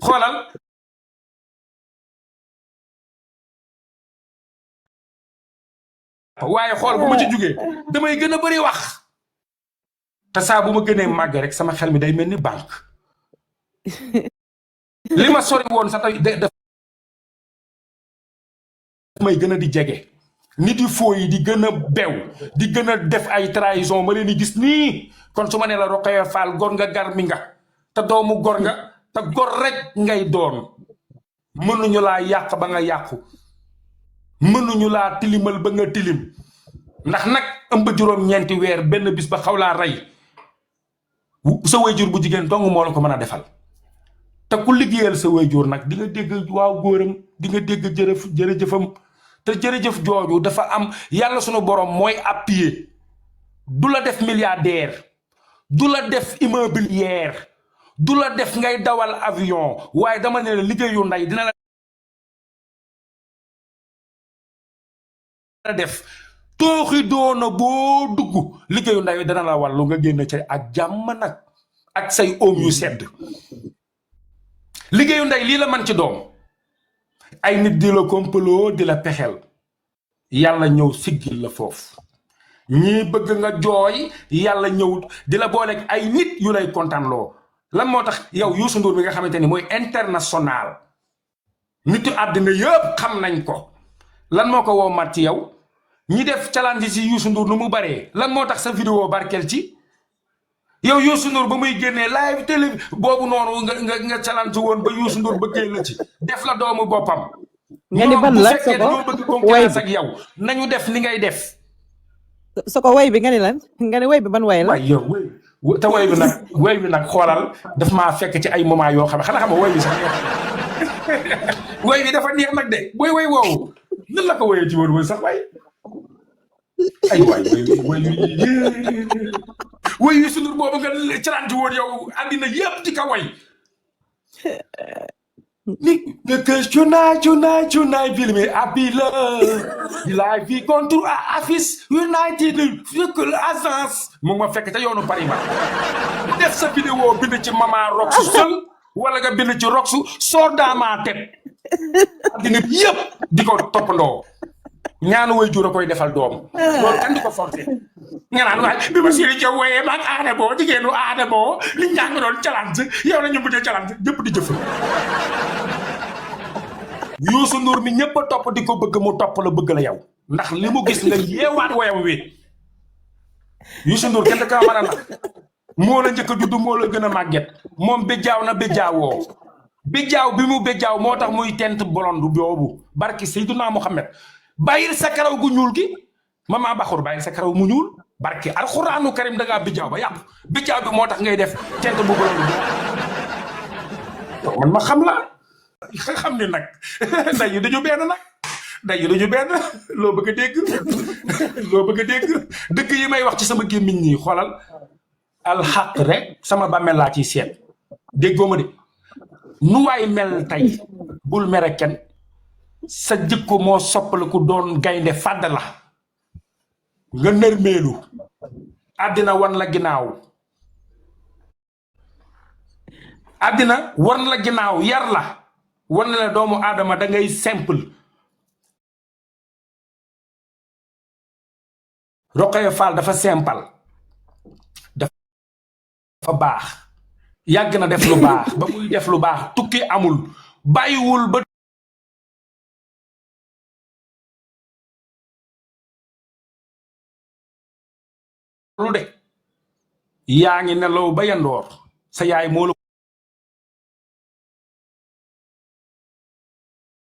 xoolal waaye xool bu ma ci jugee damay gën a bëri wax te saa bu ma gënee màgg rek sama xel mi day mel ni banque li ma sori woon sax daf may gën a di jege nit yu foo yi di gën a bew di gën a def ay trahison ma leen di gis nii kon su ma nee la Rokhaya Fall gor nga gar mi nga te doomu gor nga te gor rek ngay doon mënuñu laa yàq ba nga yàqu mënuñu laa tilimal ba nga tilim ndax nag ëmb juróom-ñeenti weer benn bis ba xaw laa rey sa wayjur bu jigéen dong moo la ko mën a defal te ku liggéeyal sa wayjur nag di nga dégg waaw góoram di nga dégg jërëjëfam te jërëjëf jooju dafa am yàlla sunu borom mooy appuyer du la def milliardaire du la def immobilière du la def ngay dawal avion waaye dama ne la liggéeyu ndey dina la def tooxi doona boo dugg liggéeyu ndey dana la wàllu nga génn ci ak jàmm nag ak say oom yu sedd liggéeyu ndey lii la man ci doom ay nit di la kompaloo di la pexeel yàlla ñëw siggil la foofu ñii bëgg nga jooy yàlla ñëw di la booleeg ay nit yu lay kontaan loo lan moo tax yow Youssou Ndour bi nga xamante ni mooy international nitu àddina yëpp xam nañ ko lan moo ko woo mat ci yow ñi def challenge ci Youssou Ndour nu mu baree lan moo tax sa vidéo barkeel ci yow Youssou Ndour ba muy génnee live télé boobu noonu nga challenge woon ba Youssou Ndour bëggee la ci def la doomu boppam nga ni ban la bu fekkee dañoo bëgg concurrence ak yow nañu def li ngay def Soko way bi nga ni lan nga ni way bi ban way la waaye yow te way bi nag xoolal daf maa fekk ci ay moment yoo xam ne xanaa xam nga way bi sax way bi dafa neex nag de booy way woowu nan la ko wayee ci woon sax waay ay waay way wi sundur boobu nga challenge woon yow àddina yëpp di ka way ni que Chunai filmé abila la vie contre Afis United agence mu ma fekk ca yoonu Paris ba def sa vidéo bind ci Mama Roxu seul wala nga bind ci Roxu soo daamaa teb àddina yëpp di ko toppandoo ñaanu way jur a koy defal doom loolu kan di ko forcé nga naan waay bi ma siri ca wooyee maag aada boo jigéenu aada boo li njàng doon challenge yow la ñu mujjee challenge ñëpp di jëf Youssou Ndour mi ñëpp a topp di ko bëgg mu topp la bëgg la yow ndax li mu gis nga yeewaat woyam wi Youssou Ndour kenn ka mën a nag moo la njëkk a judd moo la gën a màgget moom béjjaaw na béjjaawoo béjjaaw bi mu béjjaaw moo tax muy tent blonde boobu barki Seydina Mohamed bàyyil sa karaw gu ñuul gi mama Baxur bàyyil sa karaw mu ñuul barki alxuraanu karim da ngaa béjjaaw ba yàpp béjjaaw bi moo tax ngay def tent bu blonde man ma xam la xam ne nag nday yi dañu benn nag nday yi dañu benn loo bëgg a dégg loo bëgg a dégg dëgg yi may wax ci sama gémmiñ nii xoolal alxaq rek sama bàmmeel laa ciy seet déggoo ma de nu waay mel tey bul mere kenn sa jikko moo soppaliku doon gaynde fàdd la nga nërmeelu àddina wan la ginnaaw àddina wan la ginnaaw yar la wan la doomu aadama da ngay simple Rokhaya Fall dafa simple dafa baax yàgg na def lu baax ba muy def lu baax tukki amul bàyyiwul ba lu de yaa ngi nelaw ba yandoor sa yaay moo la